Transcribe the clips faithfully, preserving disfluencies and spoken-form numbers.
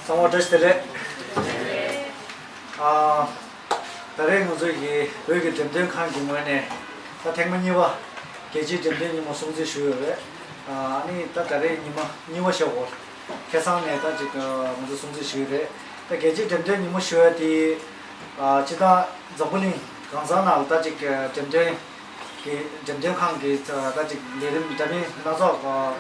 གསང་བ་བཀྲ་ཤིས་བདེ་ལེགས། ཨ། ད་རེས་ང་ཚོ་ཡི་བོད་ཀྱི་འགྲེམས་སྟོན་ཁང་གི་ངོས་ནས་ད་ཐེངས་མ་གཉིས་པ་རྒྱལ་སྤྱིའི་འགྲེམས་སྟོན་ཉིན་མོ་སྲུང་བརྩི་ཞུ་ཡོད་རེད། ཨ་ནི་ད་ད་རེས་ཉི་མ་གཉིས་པ་ཞོག་གོ། ཁ་སང་ནས་ད་ཅིག་ང་ཚོ་སྲུང་བརྩི་ཞུ་ཡི་རེད། ད་རྒྱལ་སྤྱིའི་འགྲེམས་སྟོན་ཉིན་མོ་ཞུ་ཡ་དེ། ཨ་སྤྱི་བཏང་འཛམ་བུ་གླིང་གང་ས་ནང་ལ་ད་ཅིག་འགྲེམས་སྟོན་གྱི་འགྲེམས་སྟོན་ཁང་གི་ད་ཅིག་ལས་རིམ་འདྲ་མིན་སྣ་ཚོགས་ཨ་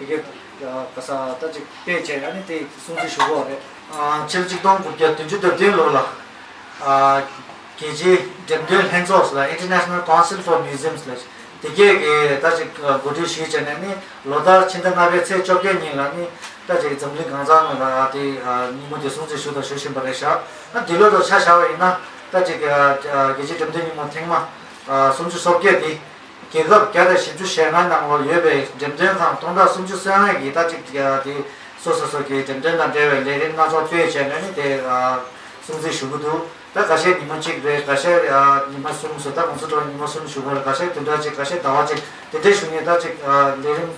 དེ་གའི་ག་ས་ད་ཅིག་སྤེལ་བྱས་ཨ་ནི་དེ་སྲུང་བརྩི་ཞུ་དགོས་རེད། ཨ་ཕྱི་ལོ་ཆིག་སྟོང་དགུ་བརྒྱ་བདུན་ཅུ་དོན་བདུན་ལོ་ལ་ཨ་རྒྱལ་སྤྱིའི་འགྲེམས་སྟོན་ལྷན་ཚོགས་ལ་International Council for Museums ལ་དེ་གའི་གི་ད་ཅིག་གོ་སྒྲིག་ཞུས་བྱས་ནས་ནི་ལོ་ལྟར་ཕྱི་ཟླ་ལྔ་པའི་ཚེས་བཅོ་བརྒྱད་ཉིན་ལ་ནི་ད་ཅིག་འཛམ་གླིང་གང་ས་ནང་ལ་དེ་ཉིན་མོ་དེ་སྲུང་བརྩི་ཞུ་དང་ཞུ་བཞིན་པ་རེད་ཤག་ཨ་འདི་ལོ་དང་ཆ་བཞག་པ་ཡིན་ན་ད་ཅིག་རྒྱལ་སྤྱིའི་འགྲེམས་སྟོན་ཉིན་མོ་ཐེངས་མ་སུམ་ཅུ་སོ་བརྒྱད་དེ། རྒྱལ་ཁབ་བརྒྱ་དང་བཞི་བཅུ་ཞེ་ལྔ་ནང་ལོགས་ཡོད་པའི་འགྲེམས་སྟོན་ཁང་སྟོང་ཕྲག་སུམ་ཅུ་སོ་ལྔ་གིས་ད་ཅིག་དེ་སོ་སོ་སོ་གི་འགྲེམས་སྟོན་དང་འབྲེལ་བའི་ལས་རིམ་སྣ་ཚོགས་སྤེལ་བྱས་ནས་ནི་དེ་སྲུང་བརྩི་ཞུ་གི་འདུག་ད་ཁ་ཤས་ཉི་མ་གཅིག་རེད། ཁ་ཤས་ཉི་མ་གསུམ་སོ། ད་ང་ཚོ་འགྲོ་ཉི་མ་གསུམ་ཞུ་དགོས་རེད། ཁ་ཤས་བདུན་ཕྲག་གཅིག་ཁ་ཤས་ཟླ་བ་གཅིག་དེ་འདྲས་ཞུ་མཁན་ད་ཅིག་ལས་རིམ་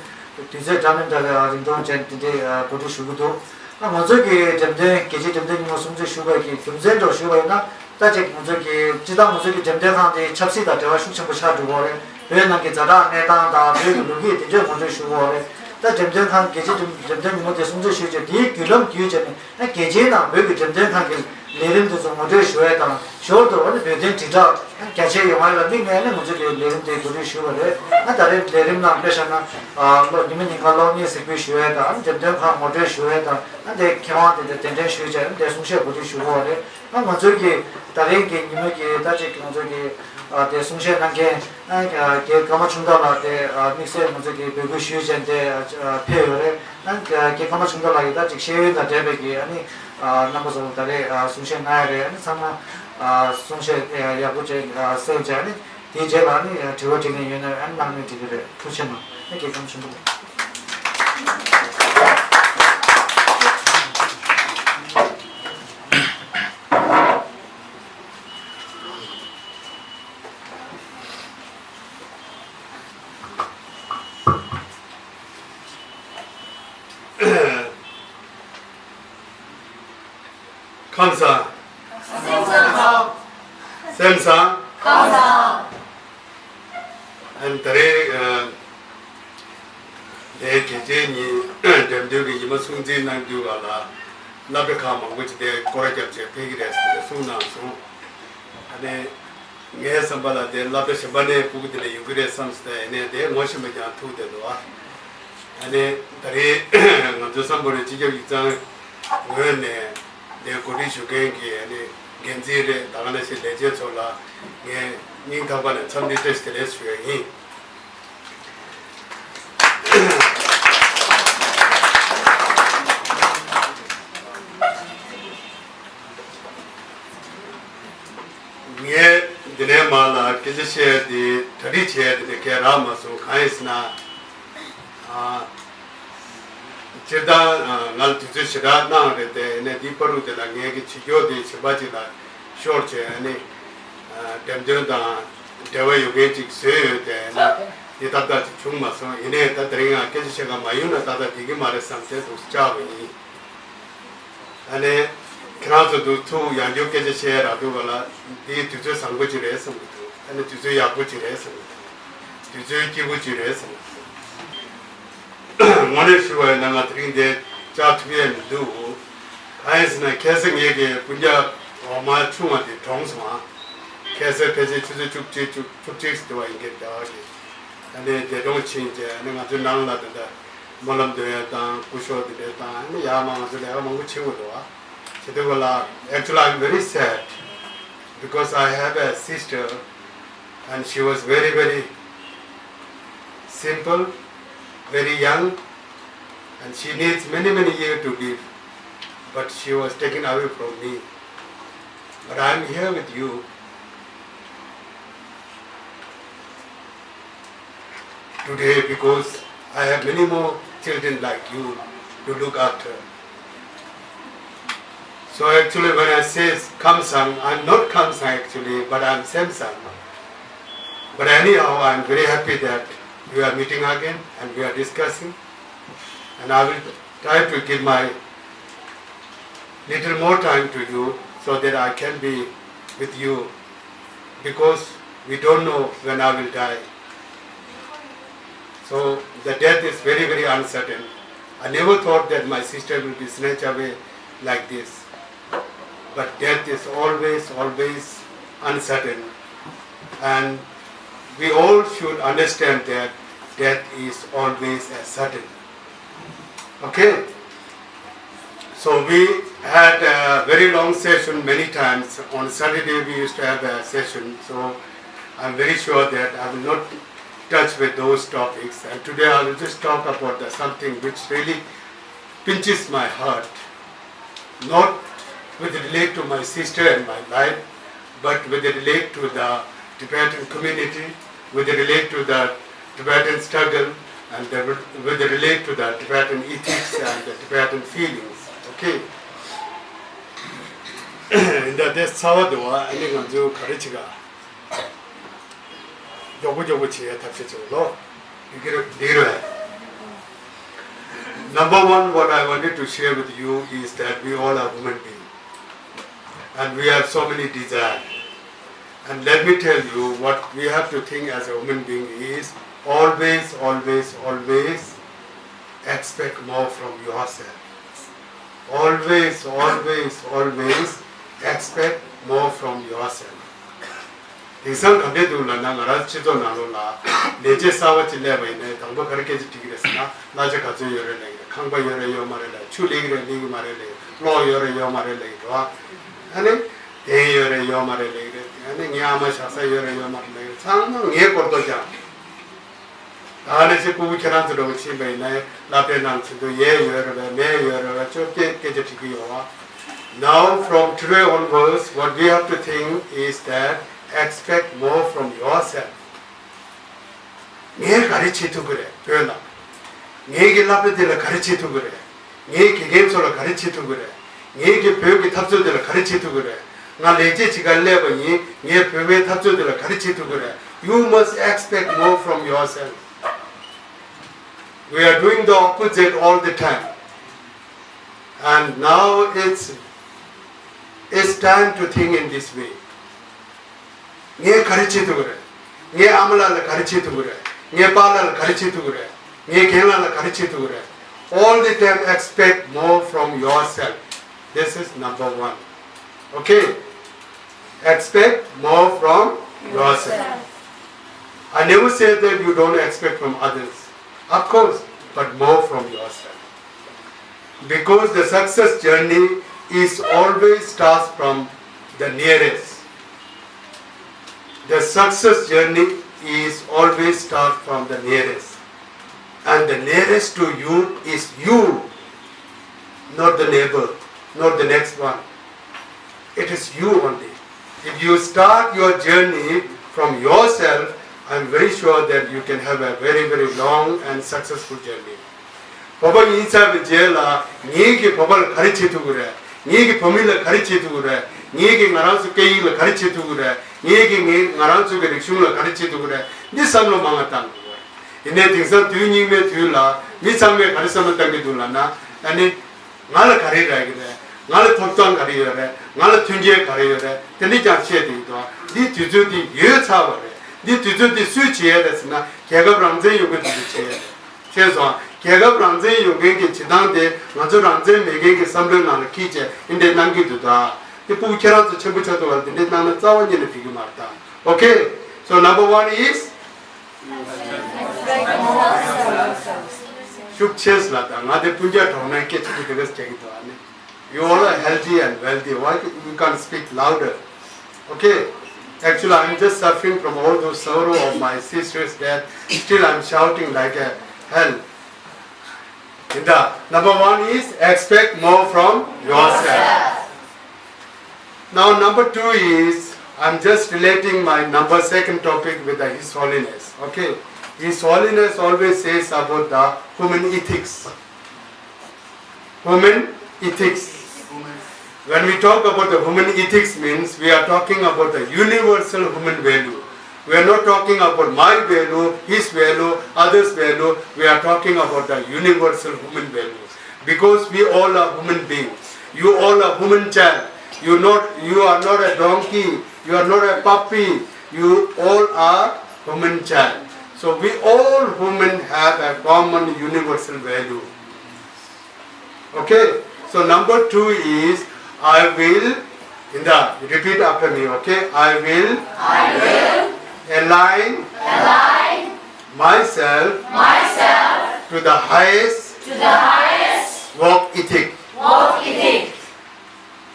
དུས་ཚོད་འདྲ་མིན་འདྲ་རིང་ཐུང་ཅན་དེ་འདྲས་གོ་སྒྲིག་ཞུ་གི་འདུག་ང་ཚོ་གི་འགྲེམས་སྟོན་རྒྱལ་སྤྱིའི་འགྲེམས་སྟོན་ཉིན་མོ་སྲུང་བརྩི་ཞུ་བའི་གི་རྒྱུ་མཚན་འདྲ་ཞུ་བ་ཡིན་ན། ད་ཅིག་ང་ཚོ་གི་སྤྱི་བཏང་ང་ཚོ་གི་འགྲེམས་སྟོན་ཁང་དེ་ཆབ་སྲིད་དང་འབྲེལ་བ་ཤུགས་ཆེན་པོ་ཆགས་འགྲོ་གི་རེད། བོད་ནང་གི་ཛ་དྲག་གནས་སྟངས་དང་བོད་ཀྱི་ལོ་རྒྱུས་དེ་འདྲས་ངོ་སྤྲོད་ཞུ་གི་རེད། ད་འགྲེམས་སྟོན་ཁང་རྒྱལ་སྤྱིའི་འགྲེམས་སྟོན་ཉིན་མོ་དེ་སྲུང་བརྩི་ཞུས་བྱས་དེའི་བརྒྱུད་ལམ་བརྒྱུད་བྱས་ནས་ཨ་རྒྱལ་སྤྱིའི་ནང་བོད་ཀྱི་འགྲེམས་སྟོན་ཁང་གི་ལས་རིམ་དེ་ཚོ་ངོ་སྤྲོད་ཞུ་ཡས་དང་ཞོར་དུ་ཨ་ནི་བོད་དོན་དྲིལ་བསྒྲགས་རྒྱ་ཆེ་ཡོང་ཡས་ལ་དམིགས་ནས་ཨ་ནི་ང་ཚོ་གི་ལས་རིམ་དེ་གོ་སྒྲིག་ཞུས་པ་རེད། ཨ་ད་རེས་ལས་རིམ་ནང་དཔེ་བཞག་ན་ཨ་ལོ་ཉི་མ་ཉིན་གང་གློག་བརྙན་གཟིགས་འབུལ་ཞུ་ཡས་དང་ཨ་ནི་འགྲེམས་སྟོན་ཁང་ངོ་སྤྲོད་ཞུ་ཡས་དང་ཨ་འདི་མཁས་དབང་དེ་འདྲ་གདན་འདྲེན་ཞུས་བྱས་ཨ་ནི་འདི་གསུང་བཤད་གོ་སྒྲིག་ཞུ་གི་ཡོད་རེད། ཨ་ང་ཚོའི་གི་ད་རིང་གི་ཉི་མ་གི་ད་ཅིག་ང་ཚོའི་གི་ཨ་དེ་གསུང་བཤད་གནང་མཁན་ཨ་རྒན་ཀརྨ་ཆུང་བདག་ལགས་དེ་ཨ་དམིགས་བསལ་ང་ཚོའི་གི་འབོད་སྐུལ་ཞུས་བྱས་དེ་ཨ་ཕེབས་ཡོད་རེད། ཨ་རྒན་ཀརྨ་ཆུང་བདག་ལགས་ཀྱིས་ད་ཅིག་ཤེས་ཡོན་དང་འབྲེལ་བའི་གི་ཨ་ནི་ཨ་རྣམ་པ་ཚོ་ལ་ད་རེས་ཨ་གསུང་བཤད་གནང་ཡ་རེད། ཨ་ནི་ཚང་མ་ཨ་གསུང་བཤད་ཨ་ཡག་པོ་བྱས་ཨ་གསན་བྱས་ཨ་ནི་དེའི་རྗེས་ལ་ཨ་ནི་དྲི་བ་དྲིས་ལན་ཡོད་ན་ཨ་ནི་གནང་ན་འགྲིག་གི་རེད། ཐུགས་རྗེ་ཆེ་གནང་། ཨ་རྒན་ཀརྨ་ཆུང་བདག་ལགས། ཁམས་བཟང་། སེམས་བཟང་། ཁམས་བཟང་། ཨ་ནི་ད་རེས་ཨ་འདིའི་རྒྱལ་སྤྱིའི་ཉིན་འགྲེམས་སྟོན་གྱི་ཉི་མ་སྲུང་བརྩི་གནང་རྒྱུ་བ་ལ་སློབ་གྲྭ་ཁག་མང་པོ་ཅིག་དེ་སྐོར་ར་བརྒྱབ་བྱས་ཕེབས་ཀྱི་རེད་ཟེར་ནས་གསུངས་གནང་སོང་། ཨ་ནི་ངའི་བསམ་པ་ལ་དེ་སློབ་གྲྭ་གཞན་པ་ནས་ཕྲུ་གུ་དེ་འདྲ་ཡོང་གི་རེད་བསམ་སོང་། ཡིན་ནའི་དེ་ངོ་ཤེས་པ་ཀྱང་ཐུག་བསྡད་འདུག་ཨ་ནི་ད་རེས་ང་ཚོའི་བསམ་བློ་ནས་སྤྱི་ཁྱབ་ཡིག་ཚང་ངོས་ནས་དེ་གོ་སྒྲིག་ཞུ་མཁན་གྱི་ཨ་ནི་འགན་འཛིན་རེད། ད་ག་ནང་བཞིན་ལས་བྱེད་ཚོ་ལ་ངས་སྙིང་ཐག་པ་ནས་འཚམས་འདྲི་བཀྲ་ཤིས་བདེ་ལེགས་ཞུ་ཡ་ཡིན། ངས་འདི་ནས་མར་ལ་སྐད་ཆ་བཤད་དེ་གྲ་སྒྲིག་བྱས་དེ་འདྲ་གས་རག་མ་སོང་། གང་ཡིན་ཟེར་ན། ཨ། སྤྱིར་བཏང་ཨ་ང་ལ་དུས་ཚོད་ཞེ་དྲག་གནང་རེད་དེ་ནས་འདི་བར་དུ་དེ་ལ་ངས་ཀྱི་བྱེད་སྐྱོར་དེ་གཞན་པ་ཅིག་ལ་ཤོར་བྱས་ནས་ཨ་འགྲེམས་སྟོན་དང་འབྲེལ་བ་ཡོད་མཁན་ཅིག་བཟོས་ཡོད་དེ་ནས་འདི་ཏག་ཏག་ཅིག་བྱུང་མ་སོང་། ཡིན་ནའི་ད་དེ་རིང་ཡང་སྐད་ཆ་བཤད་ག་མ་ཡོང་ན་ཏག་ཏག་འགྲིག་གི་མ་རེད་བསམ་བྱས་འདུག་བཅར་བ་ཡིན། ཨ་ནི། ཁྱེད་རང་ཚོ་འདུག་ཐུག་ཡང་བསྐྱར་སྐད་ཆ་བཤད་རག་འདུག་ག་ལ། འདིའི་དུས་ཚོད་བཟང་པོ་ཅིག་རེད་བསམ་གྱི་འདུག་ཨ་ནི་དུས་ཚོད་ཡག་པོ་ཅིག་རེད་བསམ་གྱི་འདུག་དུས་ཚོད་སྐྱིད་པོ་ཅིག་རེད་བསམ་གྱི་འདུག་དངོས་གནས་ཞུ་བ་ཡིན་ན་ང་དེ་རིང་འདིར་བཅར་ཐུབ་ཡས་མི་འདུག་གང་ཡིན་ཟེར་ན་ཁ་སང་ངེད་ཀྱི་སྤུན་ཀྱག་འོག་མ་ཆུང་བ་དེ་གྲོངས་སོང་ཨ། ཁ་སང་ཕལ་ཆེར་ཆུ་ཚོད་བཅུ་གཅིག་བཅུ་བཅུ་གཅིག་ཙམ་དུ་བ་ཡིན་གྱི་འདྲ་བ་གི། ཨ་ནི་འདས་གྲོངས་ཕྱིན་རྗེས་ཨ་ནི་ང་ཚོའི་ནང་ལ་དེ་འདྲ་སྨོན་ལམ་འདོན་ཡ་དང་སྐུ་ཞབས་དེ་འདྲ་དང་ཨ་ནི་ཡར་མར་ང་ཚོ་ལས་ཀ་མང་པོ་བྱེད་དགོས་འདུག་བ། བྱེད་དུས་སྐབས་ལ། Actually, I'm very sad because I have a sister and she was very, very simple, very young, and she needs many, many years to live, but she was taken away from me. But I'm here with you today because I have many more children like you to look after. So actually when I say Kamsang, I'm not Kamsang actually, but I'm Samsang. But anyhow, I'm very happy that we are meeting again and we are discussing. And I will try to give my little more time to you so that I can be with you, because we don't know when I will die. So the death is very, very uncertain. I never thought that my sister will be snatched away like this. But death is always, always uncertain. And we all should understand that death is always a certain. Okay? So we had a very long session many times. On Saturday we used to have a session. So I'm very sure that I will not touch with those topics. And today I will just talk about the something which really pinches my heart. Not with relate to my sister and my life, but with relate to the Tibetan community, with relate to the Tibetan struggle, and the, with relate to the Tibetan ethics and the Tibetan feelings. Okay. འདི་ཚར་བ་འདུག་བ། ཨ་ནི་ང་ཚོ་ག་རེ་བྱེད་ག་མགྱོགས་པོ་མགྱོགས་པོ་བྱེད་ཡ་ཐབས་ཤེས་བྱེད་ལོ། ཡི་གེ་རེ་འདི་རེད། Number one, what I wanted to share with you is that we all are human beings and we have so many desires. And let me tell you, what we have to think as a human being is always, always, always expect more from yourself. Always, always, always expect more from yourself. དེང་སང་ག་འདྲས་འདུག་ལབ་ན། ང་རང་སྤྱི་ཚོགས་ནང་ལོགས་ལ་ལས་བྱེད་གསར་བ་ཅིག་སླེབས་པ་ཡིན་ན། དང་པོ་ག་རེ་སྐད་ཆ་དྲི་གི་རེད་ཟེར་ན། གླ་ཆ་ག་ཚོད་ཡོད་རེད་ལབ་ཀྱི་རེད། ཁང་པ་ཡོད་རེད་ཡོད་མ་རེད་ལབ། ཆུ་ལེན་གི་རེད་ལེན་གི་མ་རེད་ལབ། གློག་ཡོད་རེད་ཡོད་མ་རེད་ལབ་ཀྱི་རེད་བ། ཨ་ནི་གདན་ཡོད་རེད་ཡོད་མ་རེད་ལབ་ཀྱི་རེད། ཨ་ནི་ངའི་ཨ་མ་བཞག་ས་ཡོད་རེད་ཡོད་མ་རེད་ལབ་ཀྱི་རེད། ཚང་མ་ངའི་སྐོར་ཐོག་ཀྱང་། ད་ནས་ཕྱི་ཕྲུ་གུ་ཁྱེད་རང་ཚོ་འདྲ་བོ་ཕྱིན་པ་ཡིན་ན། སློབ་གྲྭའི་ནང་ཕྱིན་དུས་ཡས་ཡོད་རེད་པས། མས་ཡོད་རེད་པས། ཅོ་སྐད་སྐད་ཆ་དྲི་གི་ཡོད་བ། Now from today onwards, what we have to think is that expect more from yourself. ངས་ག་རེ་བྱེད་ཐུབ་ཀྱི་རེད་བོད་ལ། ངས་ཀྱི་སློབ་གྲྭ་འདི་ལ་ག་རེ་བྱེད་ཐུབ་ཀྱི་རེད། ངས་དགེ་རྒན་ཚོ་ལ་ག་རེ་བྱེད་ཐུབ་ཀྱི་རེད། ངས་ཀྱི་བོད་ཀྱི་འཐབ་རྩོད་འདི་ལ་ག་རེ་བྱེད་ཐུབ་ཀྱི་རེད། ང་ལས་བྱེད་ཅིག་ག་སླེབས་པ་ཡིན། ངས་བོད་པའི་འཐབ་རྩོད་འདི་ལ་ག་རེ་བྱེད་ཐུབ་ཀྱི་རེད། You must expect more from yourself. We are doing the opposite all the time. And now it's, it's time to think in this way. ངས་ག་རེ་བྱེད་ཐུབ་ཀྱི་རེད། ངའི་ཨ་མ་ལགས་ལ་ག་རེ་བྱེད་ཐུབ་ཀྱི་རེད། ངའི་པཱ་ལགས་ལ་ག་རེ་བྱེད་ཐུབ་ཀྱི་རེད། ངའི་རྒན་ལགས་ལ་ག་རེ་བྱེད་ཐུབ་ཀྱི་རེད། All the time expect more from yourself. This is number one. Okay? Expect more from yourself. I never say that you don't expect from others. Of course, but more from yourself. Because the success journey is always starts from the nearest. The success journey is always start from the nearest. And the nearest to you is you, not the neighbor, not the next one. It is you only. If you start your journey from yourself, I am very sure that you can have a very, very long and successful journey. བོད་པ་ཡིན་ཚར་བའི་རྗེས་ལ་ངེད་ཀྱིས་བོད་པ་ལ་ག་རེ་བྱེད་ཐུབ་ཀྱི་རེད། ངེད་ཀྱིས་བོད་མི་ལ་ག་རེ་བྱེད་ཐུབ་ཀྱི་རེད། ངེད་ཀྱིས་ང་རང་ཚོ་སྐད་ཡིག་ལ་ག་རེ་བྱེད་ཐུབ་ཀྱི་རེད། ངེད་ཀྱིས་ངེད་ང་རང་ཚོ་གི་རིག་གཞུང་ལ་ག་རེ་བྱེད་ཐུབ་ཀྱི་རེད། འདི་བསམ་བློ་མང་ང་བཏང་དགོས་རེད། ཡིན་ནའི་དེང་སང་དུས་སྙིགས་མའི་དུས་ལ་མི་ཚང་མས་ག་རེ་བསམ་བློ་བཏང་གི་འདུག་ལབ་ན། ཨ་ནི། ང་ལ་ག་རེ་རག་གི་རེད། ང་ལ་ཐོབ་ཐང་ག་རེ་ཡོད་རེད། ང་ལ་མཐུན་རྐྱེན་ག་རེ་ཡོད་རེད། དེ་འདྲ་ཀྱང་བཤད་དེ་ཡིན་དོ། འདི་དུས་ཚོད་འདི་ཡོལ་ཚར་བ་རེད། འདི་དུས་ཚོད་འདི་སུས་བྱེད་ཡས་རེད་ཟེར་ན། རྒྱལ་ཁབ་རང་བཙན་ཡོད་མཁན་དེ་ཚོས་བྱེད་ཡས་རེད། ཤེས་སོང་། རྒྱལ་ཁབ་རང་བཙན་ཡོད་མཁན་གྱི་བྱེད་སྟངས་དེ་ང་ཚོ་རང་བཙན་མེད་མཁན་གྱི་བསམ་བློའི་ནང་ལ་འཁྱེར་བྱས་འདི་འདྲ་གནང་གི་འདུག་ད། འདི་ཕྲུ་གུ་ཁྱེད་རང་ཚོ་ཆེན་པོ་ཆགས་ཐུབ་པ་ལ་འདི་འདྲ་གནང་ན་རྩ་བ་ཉིད་ནས་འགྲིག་གི་མ་རེད་ད། Okay, so number one is ཤུགས་ཆེ་ལ་དང་། ང་དེ་སྤུན་ཀྱག་གྲོགས་ནས་སྐད་ཆ་དེ་ག་ཅིག་གི་དོ་ཨ་ནི། You all are healthy and wealthy. Why you can't speak louder? Okay. Actually, I'm just suffering from all those sorrow of my sister's death. Still, I'm shouting like a hell. And the number one is expect more from yourself. Now, number two is, I'm just relating my number second topic with the His Holiness. Okay, His Holiness always says about the human ethics. Human ethics. When we talk about the human ethics, means we are talking about the universal human value. We are not talking about my value, his value, others' value. We are talking about the universal human value. Because we all are human beings. You all are human child. You not, you are not a donkey. You are not a puppy. You all are human child. So we all human have a common universal value. Okay. So number two is, I will, Inda, repeat after me. Okay. I will, I will align, align myself, myself to the highest, to the highest work ethic. Work ethic.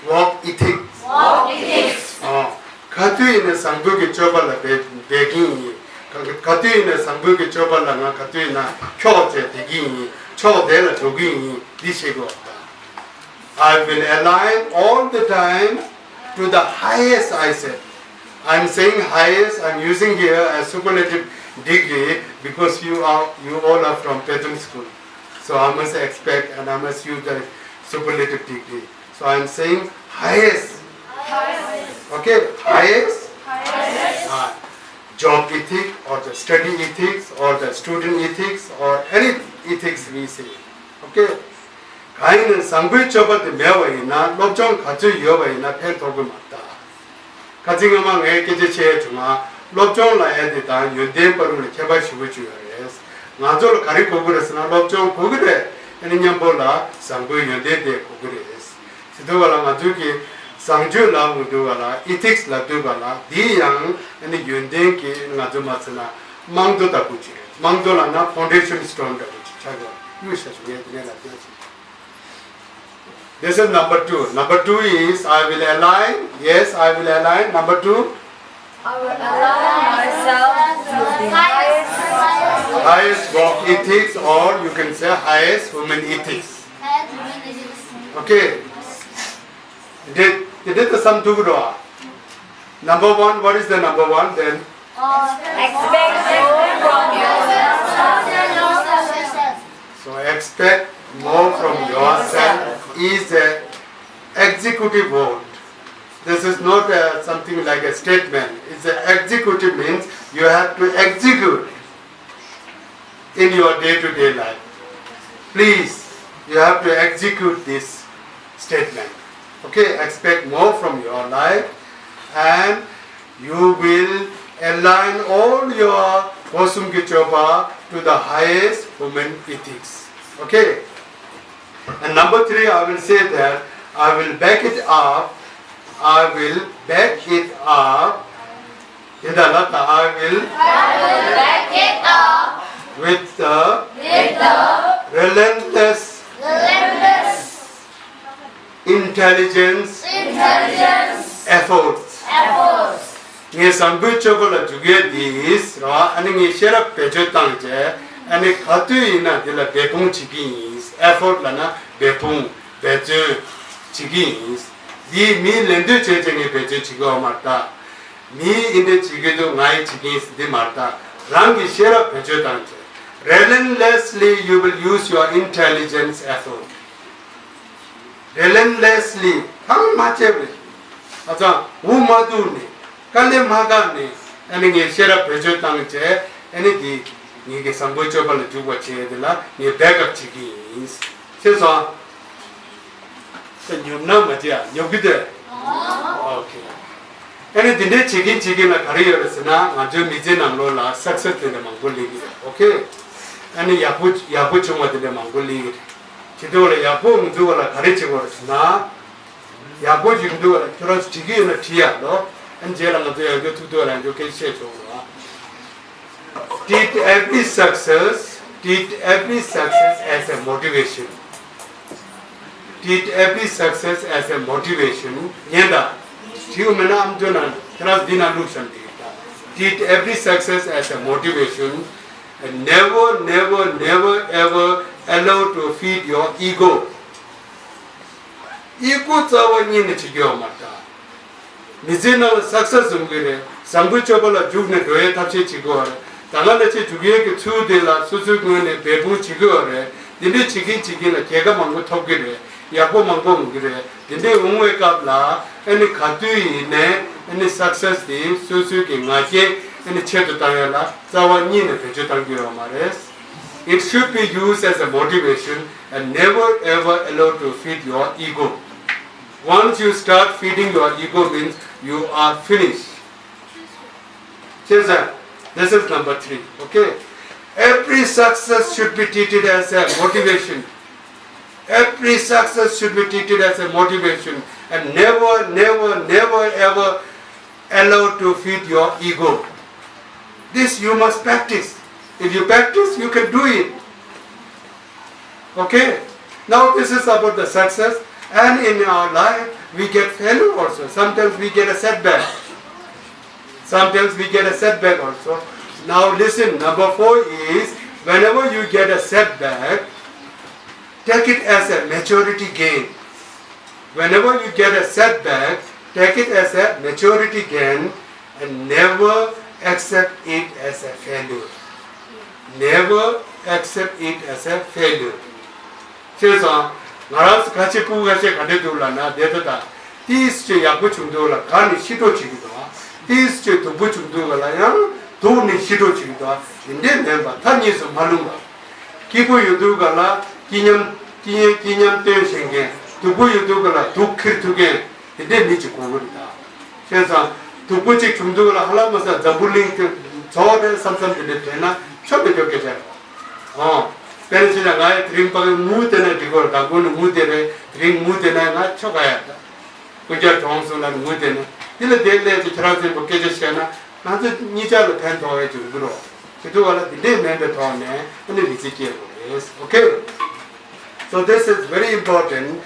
Work ethics. Work ethics. ཨོ། ག་དུས་ཡིན་ན་བཟང་པོའི་གི་སྤྱོད་པ་ལ་འབད་འབད་ཀྱིན་ཡིན། ག་ག་དུས་ཡིན་ན་བཟང་པོའི་གི་སྤྱོད་པ་ལ་ང་ག་དུས་ཡིན་ན་ཁྱོག་བྱས་བསྡད་ཀྱིན་ཡིན། ཕྱོགས་དེ་ལ་འགྲོ་གི་ཡིན། འདི་ཤེས་དགོས་པ། I will align all the time to the highest, I said. I'm saying highest, I'm using here as superlative degree because you are, you all are from Pechon school. So I must expect and I must use the superlative degree. So I am saying highest. Highest. Okay, highest. Highest. Ah, job ethic or the study ethics or the student ethics or any ethics we say. Okay. གང་ཡིན་ན་བཟང་པོའི་སྤྱོད་པ་དེ་མེད་པ་ཡིན་ན་སློབ་སྦྱོང་ག་ཚོད་ཡོད་པ་ཡིན་ན་ཕན་ཐོགས་ཀྱི་མ་རེད། ཁ་ཚིག་སྔ་མ་ངས་སྐད་ཆ་བཤད་བྱུང་ང་། སློབ་སྦྱོང་ལབ་ཡ་དེ་དང་ཡོན་ཏན་བར་ལ་ཁྱད་པར་ཞེ་པོ་ཅིག་ཡོད་རེད། ང་ཚོ་ལ་ག་རེ་དགོས་ཀྱི་རེད་ཟེར་ན་སློབ་སྦྱོང་དགོས་ཀྱི་རེད། ཨ་ནི་མཉམ་པོ་ལ་བཟང་པོའི་ཡོན་ཏན་དེ་དགོས་ཀྱི་རེད། དེ་དུས་བ་ལ་ང་ཚོའི་གི་བཟང་སྤྱོད་ལབ་དུས་བ་ལ་ethics ལབ་དུས་བ་ལ་འདི་ཡང་ཨ་ནི་ཡོན་ཏན་གྱི་ང་ཚོ་མ་ཟེར་ན་རྨང་རྡོ་ལྟ་བུ་ཅིག་རེད། རྨང་རྡོ་ལབ་ན་foundation stone ལྟ་བུ་ཅིག་ཆགས་ཡོད། གཡུག་ཞབས་ཞུ་ངས་དེ་ནས་ལབ་ཀྱང་ཅིག This is number two. Number two is, I will align. Yes, I will align. Number two, I will align myself to the highest, highest work ethics, or you can say highest human ethics. Okay. Did, did it some two? Number one, what is the number one then? Expect more from yourself. So expect more from yourself is a executive word. This is not a, something like a statement. It's a executive means you have to execute in your day-to-day life. Please, you have to execute this statement. Okay, expect more from your life and you will align all your ཕུན་སུམ་གྱི་སྤྱོད་པ to the highest human ethics. Okay? And number three, I will say that I will back it up. I will back it up. དེ་འདྲ་ལ་ད་I will, I will back it up with the, with the relentless, relentless intelligence, intelligence efforts. Efforts. ངས་བཟང་པོའི་སྤྱོད་པ་ལ་འཇུག་ཡས་འདི་ར་ཨ་ནི་ངས་ཤེས་རབ་བེད་སྤྱོད་བཏང་བྱས་ཨ་ནི་ག་དུས་ཡིན་ན་འདི་ལ་འབད་འབུངས་བྱེད་ཀྱི་ཡིན། effort ལབ་ན་འབད་འབུངས་འབད་བརྩོན་བྱེད་ཀྱི་ཡིན། འདི་མིའི་ལད་ཟློས་བྱས་བྱས་ངས་འབད་བརྩོན་བྱེད་ཀྱི་ཡོད་མ་རེད་ད། མིའི་འདི་འདྲ་བྱེད་ཀྱི་འདུག་ངའི་བྱེད་ཀྱི་ཡིན་འདི་མ་རེད་ད། རང་གི་ཤེས་རབ་བེད་སྤྱོད་བཏང་བྱས། Relentlessly you will use your intelligence effort. Relentlessly གང་མ་བྱས་པས། ཨ་ཙང་འུ་མ་བཏུལ་ནས་དཀའ་ལས་མ་བཀག་ནས་ཨ་ནི་ངས་ཤེས་རབ་བེད་སྤྱོད་བཏང་བྱས་ཨ་ནི་འདི་ངེད་ཀྱི་བཟང་པོའི་སྤྱོད་པ་ལ་འཇུག་པ་བྱས་དེ་ལ་ངས་བེག་ཨབ་བྱེད་ཀྱི་ཡིན། ཤེས་སོང་། ད་ཉོབ་ན་མ་བྱེད་ཨ། ཉོབ་ཀྱི་འདུག་ཨོ་ཁེ། ཨ་ནི་དེ་འདྲའི་བྱེད་ཀྱིན་བྱེད་ཀྱིན་ལ་ག་རེ་ཡོད་རེད་ཟེར་ན་ང་ཚོའི་མི་ཚེའི་ནང་ལོགས་ལ་སག་སེ་སི་དེ་འདྲ་མང་པོ་སླེབས་ཀྱི་རེད། ཨོ་ཁེ། ཨ་ནི་ཡག་པོ་ཡག་པོ་བྱུང་བ་དེ་འདྲ་མང་པོ་སླེབས་ཀྱི་རེད། བྱེད་དུས་ལ་ཡག་པོ་ང་ཚོ་བ་ལ་ག་རེ་བྱེད་དགོས་རེད་ཟེར་ན། ཡག་པོ་བྱེད་དུས་ལ་ཁྱོད་རང་ཚོ་བྲིས་ཀྱི་ཡོད་ན་བྲིས་ཡག་ལོ། ཨ་ནི་རྗེས་ལ་ང་ཚོ་ཡང་བསྐྱར་ཐུག་དུས་ལ་ཡང་བསྐྱར་སྐད་ཆ་བཤད་ཆོག་གི་རེད། Treat every success, treat every success as a motivation. Treat every success as a motivation. ཉན་ད། བྲིས་མེད་ན་ཨམ་ཅོག་ནང་ཁྱེད་རང་འདི་ནང་བླུགས་བཞག་འདི་ད། Treat every success as a motivation and never, never, never ever allow to feed your ego. ཨི་གོ་རྩ་བ་ཉིད་ནས་བྱེད་རྒྱུ་ཡོད་མ་རེད་ད། མི་ཚེའི་ནང་ལ་སག་སེ་སི་བཟུང་གི་རེད། བཟང་པོའི་སྤྱོད་པ་ལ་འཇུག་ནས་འགྲོ་ཡའི་ཐབས་ཤེས་བྱེད་དགོས་པ་རེད། ད་ག་ནང་བཞིན་འཇུག་ཡས་ཀྱི་ཚུལ་དེ་ལ་སོ་སོའི་ངོས་ནས་འབད་འབུངས་བྱེད་དགོས་པ་རེད། འདི་འདྲའི་བྱེད་ཀྱིན་བྱེད་ཀྱིན་ལ་རྒྱལ་ཁ་མང་པོ་ཐོབ་ཀྱི་རེད། ཡག་པོ་མང་པོ་འོང་གི་རེད། འདི་འདྲའི་འོང་བའི་སྐབས་ལ་ཨ་ནི་ག་དུས་ཡིན་ནའི་ཨ་ནི་སག་སེ་སི་དེ་སོ་སོའི་གི་ང་རྒྱལ་ཨ་ནི་ཆེད་དུ་བཏང་ཡ་ལ་རྩ་བ་ཉིད་ནས་བེད་སྤྱོད་བཏང་རྒྱུ་ཡོད་མ་རེད། It should be used as a motivation and never ever allow to feed your ego. Once you start feeding your ego means you are finished. Chesa, this is number three. Okay? Every success should be treated as a motivation. Every success should be treated as a motivation. And never, never, never ever allow to feed your ego. This you must practice. If you practice, you can do it. Okay? Now this is about the success. And in our life, we get failure also. Sometimes we get a setback. Sometimes we get a setback also. Now listen, number four is, whenever you get a setback, take it as a maturity gain. Whenever you get a setback, take it as a maturity gain and never accept it as a failure. Never accept it as a failure. བྱས་ཙང་ང་རང་ཚོ་ཁ་ཆེ་སྤུ་གུ་ཁ་ཤས་ག་འདྲ་འདུག་ལབ་ན། དེ་ལྟ་ད་ཏིས་ཅིག་ཡག་པོ་བྱུང་འདུག་ལ་ག་ནས་ཤི་འགྲོ་བྱེད་ཀྱི་འདུག་ཏིས་ཅིག་སྡུག་པོ་བྱུང་འདུག་ལ་ཡང་སྡུག་ནས་ཤི་འགྲོ་བྱེད་ཀྱི་འདུག་དེ་འདྲས་མིན་པ་མཐའ་གཉིས་སུ་མ་ལྷུང་བ། སྐྱིད་པོ་ཡོད་དུས་ག་ལ་སྐྱིད་ཉམས་སྐྱིད་ཉམས་སྐྱིད་ཉམས་སྟོན་ཤེས་མཁན། སྡུག་པོ་ཡོད་དུས་ག་ལ་སྡུག་ཁྱེར་ཐུབ་མཁན། དེ་འདྲས་མི་གཅིག་དགོས་ཀྱི་རེད་ད། བྱས་ཙང་སྡུག་པོ་གཅིག་བྱུང་དུས་ག་ལ་ཧ་ལམ་མ་ས་འཛམ་བུ་གླིང་དེ་རྫོགས་རེད་བསམ་བསམ་དེ་འདྲས་བྱས་ན་ཆོ་མེད་ཆོ་སྐད་ཆ་རེད། ཨོ། དཔེར་ན་བྱས་ན་ང་ཡི་དེ་རིང་ཕ་གི་ངུ་དེ་ན་འགྲིག་གོ་རེད། ད་དགོང་ནས་ངུ་དེ་རེད། དེ་རིང་ངུ་དེ་ན་ང་ཆོ་ག་ཡ་ད། སྐུ་ཇ་གྲོངས་སོང་ལ་ངུ་དེ་ན། དེ་ལ་དེ་སླད་ཀྱི་ཁྱེད་རང་ཚོས་པོ་སྐད་ཆ་བཤད་ན་ང་ཚོ་གཉིས་ཆ་ལ་ཕན་ཐོགས་ཡ་ཅིག་འགྱུར་རོ། དེ་དུས་བ་ལ་དེ་འདྲས་མིན་པའི་ཐོག་ནས་ཨ་ནི་རི་རྩེ་སྐྱེས་དགོས་རེད། Okay? So this is very important.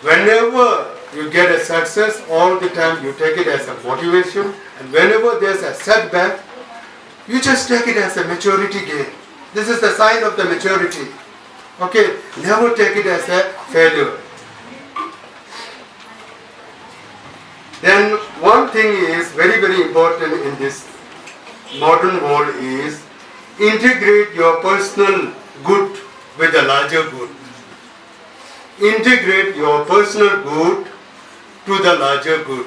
Whenever you get a success, all the time you take it as a motivation. And whenever there's a setback, you just take it as a maturity gain. This is the sign of the maturity. Okay? Never take it as a failure. Then one thing is very, very important in this modern world is integrate your personal good with the larger good. Integrate your personal good to the larger good.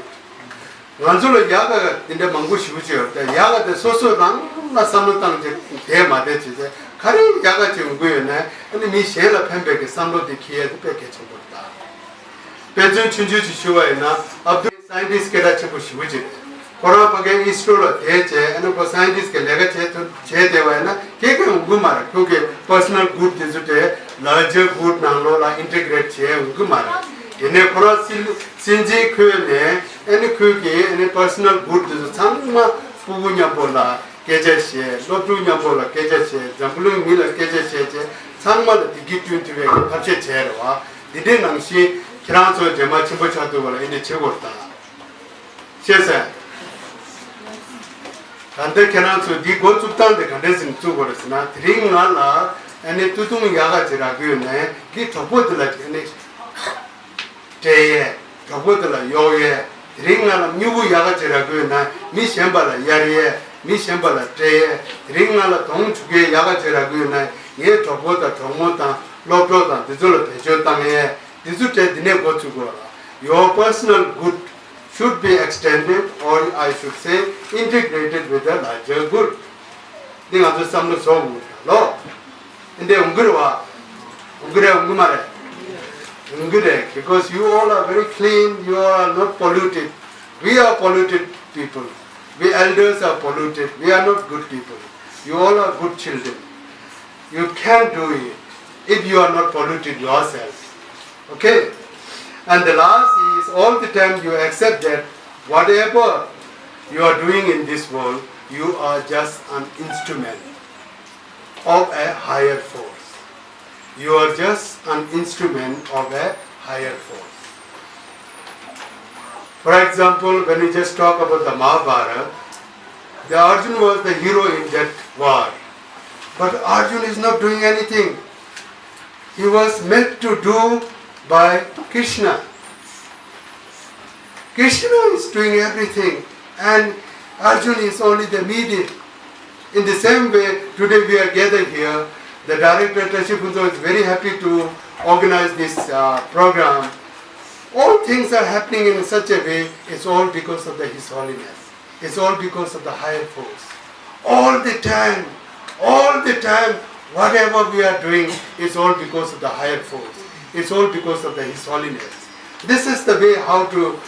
ང་ཚོ་ལ་ཡག་ག་དེ་འདྲ་མང་པོ་ཞེ་པོ་ཅིག་ཡོད་དེ། ཡག་ག་དེ་སོ་སོ་རང་ལ་བསམ་བློ་བཏང་བྱས་བསྡད་མ་བསྡད་བྱས་ཏེ་ག་རེ་ཡག་ག་ཅིག་ཡོང་གི་ཡོད་ན་ཨ་ནི་མི་གཞན་ལ་ཕན་པའི་གི་བསམ་བློ་དེ་འཁྱེར་ཡ་དེ་དཔེ་གལ་ཆེན་པོ་རེད་ད། དཔེ་མཚོན་ཆུང་ཆུང་ཅིག་ཞུ་བ་ཡིན་ན་ཨབ་དུལ་སའེན་ཊིསི་སྐད་གྲགས་ཆེན་པོ་ཞེ་པོ་ཅིག་རེད། ཁོ་རང་ཕ་གིའི་ཨིས་རོ་ལ་བསྡད་བྱས་ཨ་ནི་ཁོ་སའེན་ཊིསི་གི་ལས་ཀ་བྱས་ཐུབ་བྱས་བསྡད་པ་ཡིན་ན་སྐད་ཀྱང་ཡོང་གི་མ་རེད། ཁོ་གི་པར་སོ་ནལ་གུཌ་དེ་ཚོ་དེ་ལར་ཇར་གུཌ་ནང་ལོགས་ལ་ཨིན་ཊི་གེ་རེཊ་བྱས་ཡོང་གི་མ་རེད། དེ་ནས་ཁོ་རང་སྲིད་སྲིད་འཛིན་ཁོས་ནས་ཨ་ནི་ཁོས་ཀྱི་ཨ་ནི་པར་སོ་ནལ་གུཌ་དེ་ཚོ་ཚང་མ་སྤུ་གུ་མཉམ་པོ་ལ་སྐད་ཆ་བཤད། སློབ་ཕྲུག་མཉམ་པོ་ལ་སྐད་ཆ་བཤད། འཛམ་བུ་གླིང་མི་ལ་སྐད་ཆ་བཤད་བྱས་ཚང་མ་ལ་བདེ་སྐྱིད་བསྐྲུན་ཐུབ་པའི་ཐབས་ཤེས་བྱས་རེད་བ། འདི་འདྲའི་ནང་བཞིན་ཁྱེད་རང་ཚོ་རྗེས་མ་ཆེན་པོ་ཆགས་ཐུབ་པ་ལ་ཨེ་འདྲ་བྱེད་དགོས་རེད་ད། ཤེས་ཟེར། ད་ལྟ་ཁྱེད་རང་ཚོས་འདི་འགོ་བཙུགས་སྟངས་དེ་ག་འདྲས་ཟིན་བཙུགས་དགོས་རེད་ཟེར་ན། དེ་རིང་ང་ལ་ཨ་ནི་སྟོད་ཐུང་ཡག་ག་ཅིག་རག་གི་ཡོད་ནའི་འདི་གྲོགས་པོ་དེ་ལ་ཨ་ནི་སྤྲད་ཡས། གྲོགས་པོ་དེ་ལ་གཡོག་ཡས། དེ་རིང་ང་ལ་སྨྱུ་གུ་ཡག་ག་ཅིག་རག་གི་ཡོད་ན་མི་གཞན་པ་ལ་གཡར་ཡས། མི་གཞན་པ་ལ་སྤྲད་ཡས། དེ་རིང་ང་ལ་དོང་བཅུག་ཡས་ཡག་ག་ཅིག་རག་གི་ཡོད་ན་ངའི་གྲོགས་པོ་དང་གྲོགས་མོ་དང་སློབ་གྲོགས་དང་འདི་ཚོ་ལ་བེད་སྤྱོད་བཏང་ཡས། འདི་ཚོ་གྲས་འདི་ནས་འགོ་ཚུགས་དགོས་ལ། Your personal good should be extended, or I should say, integrated with the larger good. འདི་ང་ཚོའི་བསམ་བློ་བཟོ་དགོས་ལོ། འདི་འདྲ་ཡོང་གི་རེད་བ། ཡོང་གི་རེད་ཡོང་གི་མ་རེད། ཡོང་གི་རེད། Because you all are very clean, you all are not polluted. We are polluted people. We elders are polluted. We are not good people. You all are good children. You can do it if you are not polluted yourself. Okay? And the last is, all the time you accept that whatever you are doing in this world, you are just an instrument of a higher force. You are just an instrument of a higher force. For example, when we just talk about the Mahabharata, the Arjun was the hero in that war. But Arjun is not doing anything. He was made to do by Krishna. Krishna is doing everything, and Arjun is only the medium. In the same way, today we are gathered here. The director Tashi Phuntsog is very happy to organize this uh, program. All things are happening in such a way, it's all because of the, His Holiness. It's all because of the higher force. All the time, all the time, whatever we are doing, it's all because of the higher force. It's all because of the, His Holiness. This is the way how to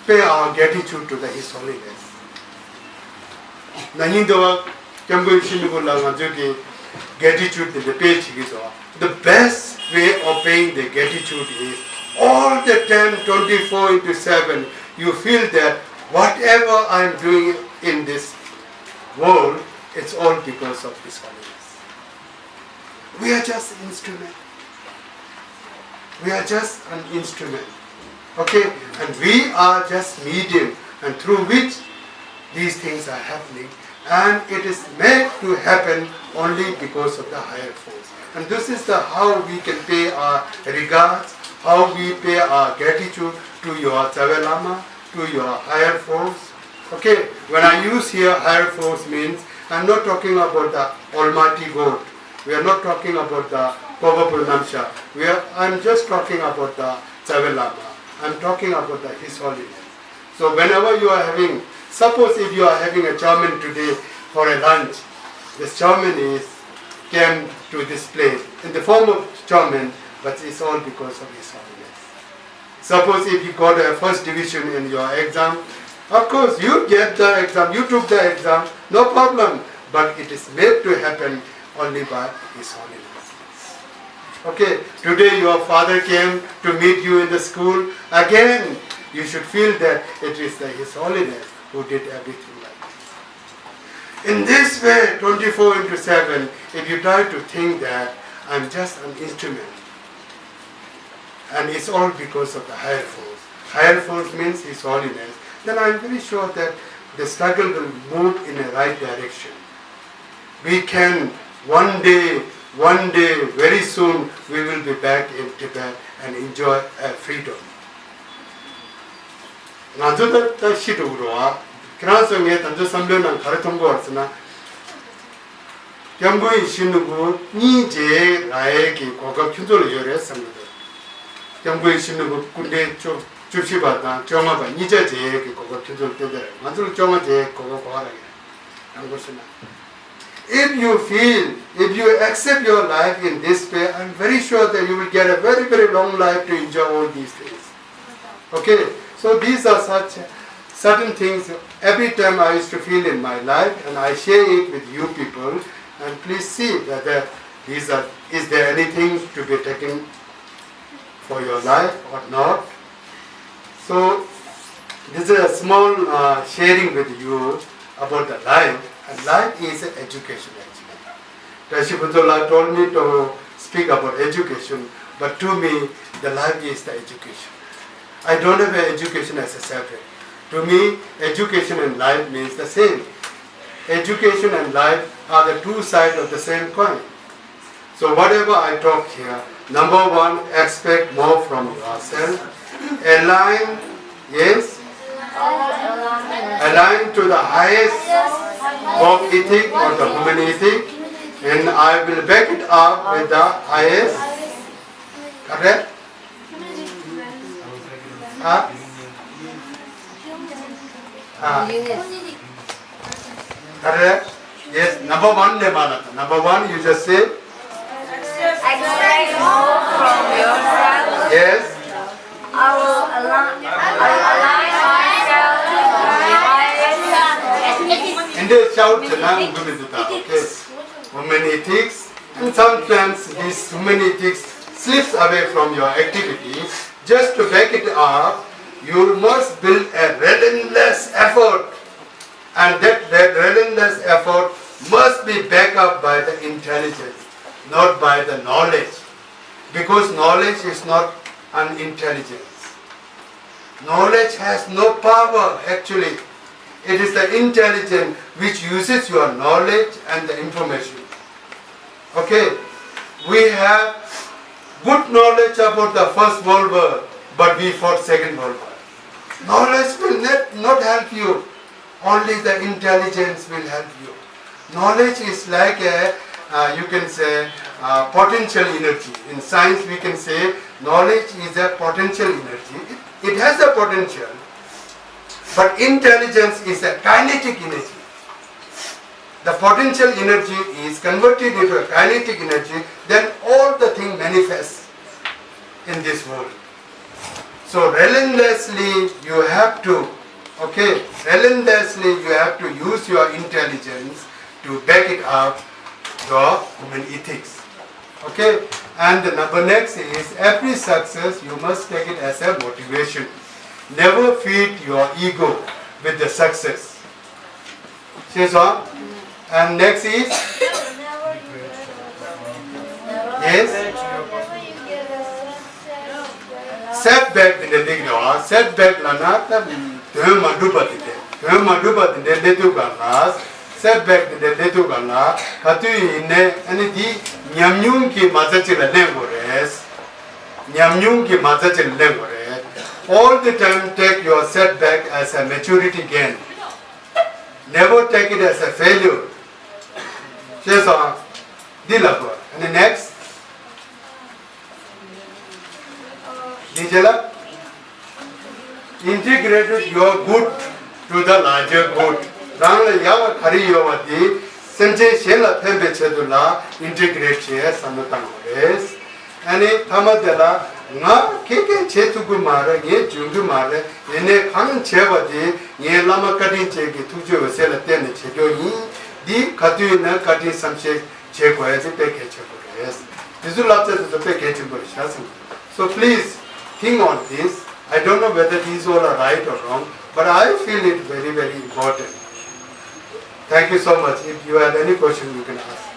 pay our gratitude to the His Holiness. ན་ནིང་འདི་བ་སྐྱབས་མགོན་ཡིད་བཞིན་ནོར་བུ་ལ་ང་ཚོས་ཀྱི་gratitude དེ་འདྲ་pay བྱེད་ཀྱི་འདུག The best way of paying the gratitude is all the time, twenty-four into seven, you feel that whatever I am doing in this world, it's all because of His Holiness. We are just instrument. We are just an instrument. Okay? And we are just medium, and through which these things are happening. And it is made to happen only because of the higher force. And this is the how we can pay our regards, how we pay our gratitude to your Tsawe Lama, to your higher force. Okay, when I use here higher force means I'm not talking about the Almighty God. We are not talking about the Popo Namsha. We are, I'm just talking about the Tsawe Lama. I'm talking about the His Holiness. So whenever you are having, suppose if you are having a chowmein today for a lunch, this chowmein is came to this plate in the form of chowmein, but it's all because of His Holiness. Suppose if you got a first division in your exam, of course you get the exam, you took the exam, no problem. But it is made to happen only by His Holiness. Okay, today your father came to meet you in the school. Again, you should feel that it is the His Holiness who did everything like this. In this way, twenty-four into seven, if you try to think that I'm just an instrument, and it's all because of the higher force. Higher force means His Holiness. Then I'm very sure that the struggle will move in a right direction. We can one day, one day, very soon, we will be back in Tibet and enjoy a freedom. ང་ཚོ་ད་ད་ཤི་འགྲོ་གི་རེད་བ། ཁྱེད་རང་ཚོ་ངས་ད་ཚོད་བསམ་བློའི་ནང་ག་རེ་མཐོང་གི་ཡོད་ཟེར་ན། སྐྱབས་མགོན་ཡིད་བཞིན་ནོར་བུ་གཉིས་མཇལ་རག་ཡས་ཀྱི་གོ་སྐབས་ཁྱོད་ཚོ་ལ་ཡོད་རེད་བསམ་གྱི་འདུག་སྐྱབས་མགོན་ཡིད་བཞིན་ནོར་བུ་སྐུ་ཕྲེང་བཅུ་བཅུ་བཞི་པ་དང་བཅོ་ལྔ་པ་གཉིས་ཆ་མཇལ་ཡས་ཀྱི་གོ་སྐབས་ཁྱོད་ཚོ་ལ་ཏན་ཏན་རེད། ང་ཚོ་ལ་བཅོ་ལྔ་མཇལ་ཡས་གོ་སྐབས་ག་པར་རག་གི་རེད། དྲང་པོ་བཤད་ན། If you feel, if you accept your life in this way, I'm very sure that you will get a very, very long life to enjoy all these things. Okay, so these are such certain things every time I used to feel in my life, and I share it with you people. And please see whether these are, is there anything to be taken for your life or not. So this is a small uh, sharing with you about the life. And life is an education actually. Tashi Bhuttola told me to speak about education, but to me, the life is the education. I don't have an education as a separate. To me, education and life means the same. Education and life are the two sides of the same coin. So whatever I talk here, number one, expect more from yourself. Align, yes? Align to the highest of ethic or the human ethic, and I will back it up with the highest. Correct? Huh? Huh? Correct? Yes, number one ལས་མ་ལབ། number one, you just say. Expect more from yourself. Yes. I will align, I will align myself to the highest. འདི་འདྲ་shout བྱེད་ན་འགྲིག་གི་མི་འདུག་ད། Okay. Human ethics. And sometimes this human ethics slips away from your activity. Just to back it up, you must build a relentless effort. And that, that relentless effort must be backed up by the intelligence, not by the knowledge. Because knowledge is not an intelligence. Knowledge has no power, actually. It is the intelligence which uses your knowledge and the information. Okay, we have good knowledge about the First World War, but we fought Second World War. Knowledge will not, not help you. Only the intelligence will help you. Knowledge is like a, uh, you can say, uh, potential energy. In science, we can say knowledge is a potential energy. It, it has a potential, but intelligence is a kinetic energy. The potential energy is converted into a kinetic energy, then all the thing manifests in this world. So relentlessly you have to, okay, relentlessly you have to use your intelligence to back it up your human ethics. Okay, and the number next is every success you must take it as a motivation. Never feed your ego with the success. ཤེས་སོང་། And next is, yes, setback དེ་འདྲ་སླེབས་ཀྱི་རེད་བ། Setback ལབ་ན་ད་དོན་མ་འགྲུབ་པ་དེ་འདྲ། དོན་མ་འགྲུབ་པ་དེ་འདྲ་སླེབས་དུས་ག་ལ། Setback དེ་འདྲ་སླེབས་དུས་ག་ལ་ག་དུས་ཡིན་ནའི་ཨ་ནི་དེ་ཉམས་མྱོང་གི་མ་རྩ་གཅིག་ལ་ལེན་དགོས་རེད། ཉམས་མྱོང་གི་མ་རྩ་གཅིག་ལ་ལེན་དགོས་རེད། All the time take your setback as a maturity gain. Never take it as a failure. ཤེས་སོང་། འདི་ལབ་དགོས། And next. འདི་རྗེས་ལ། Integrated your good to the larger good. རང་ལ་ཡག་པ་ག་རེ་ཡོད་པ་དེ་སེམས་ཅན་གཞན་ལ་ཕན་པའི་ཆེད་དུ་ལ་integrate བྱེད་བསམ་བློ་བཏང་དགོས་རེད། ཨ་ནི་མཐའ་མ་དེ་ལ་ང་ག་གེ་བྱེད་ཐུབ་ཀྱི་མ་རེད། ངས་འཇོན་གྱི་མ་རེད། ཡིན་ནའི་གང་བྱས་པ་དེ་ངའི་བླ་མ་བཀའ་དྲིན་ཅན་གྱི་ཐུགས་རྗེ་འོད་ཟེར་ལ་བརྟེན་ནས་བྱེད་རྒྱུ་ཡིན། འདི་ག་དུས་ཡིན་ན་བཀའ་དྲིན་བསམ་ཤེས་བྱེད་དགོས་ཡ་དེ་དཔེ་གལ་ཆེན་པོ་རེད། དེ་ཚོ་བསླབ་བྱ་དེ་ཚོ་དཔེ་གལ་ཆེན་པོ་རེད་ཤག་བསམ། So please think on this. I don't know whether these all are right or wrong, but I feel it very, very important. Thank you so much. If you have any question, you can ask.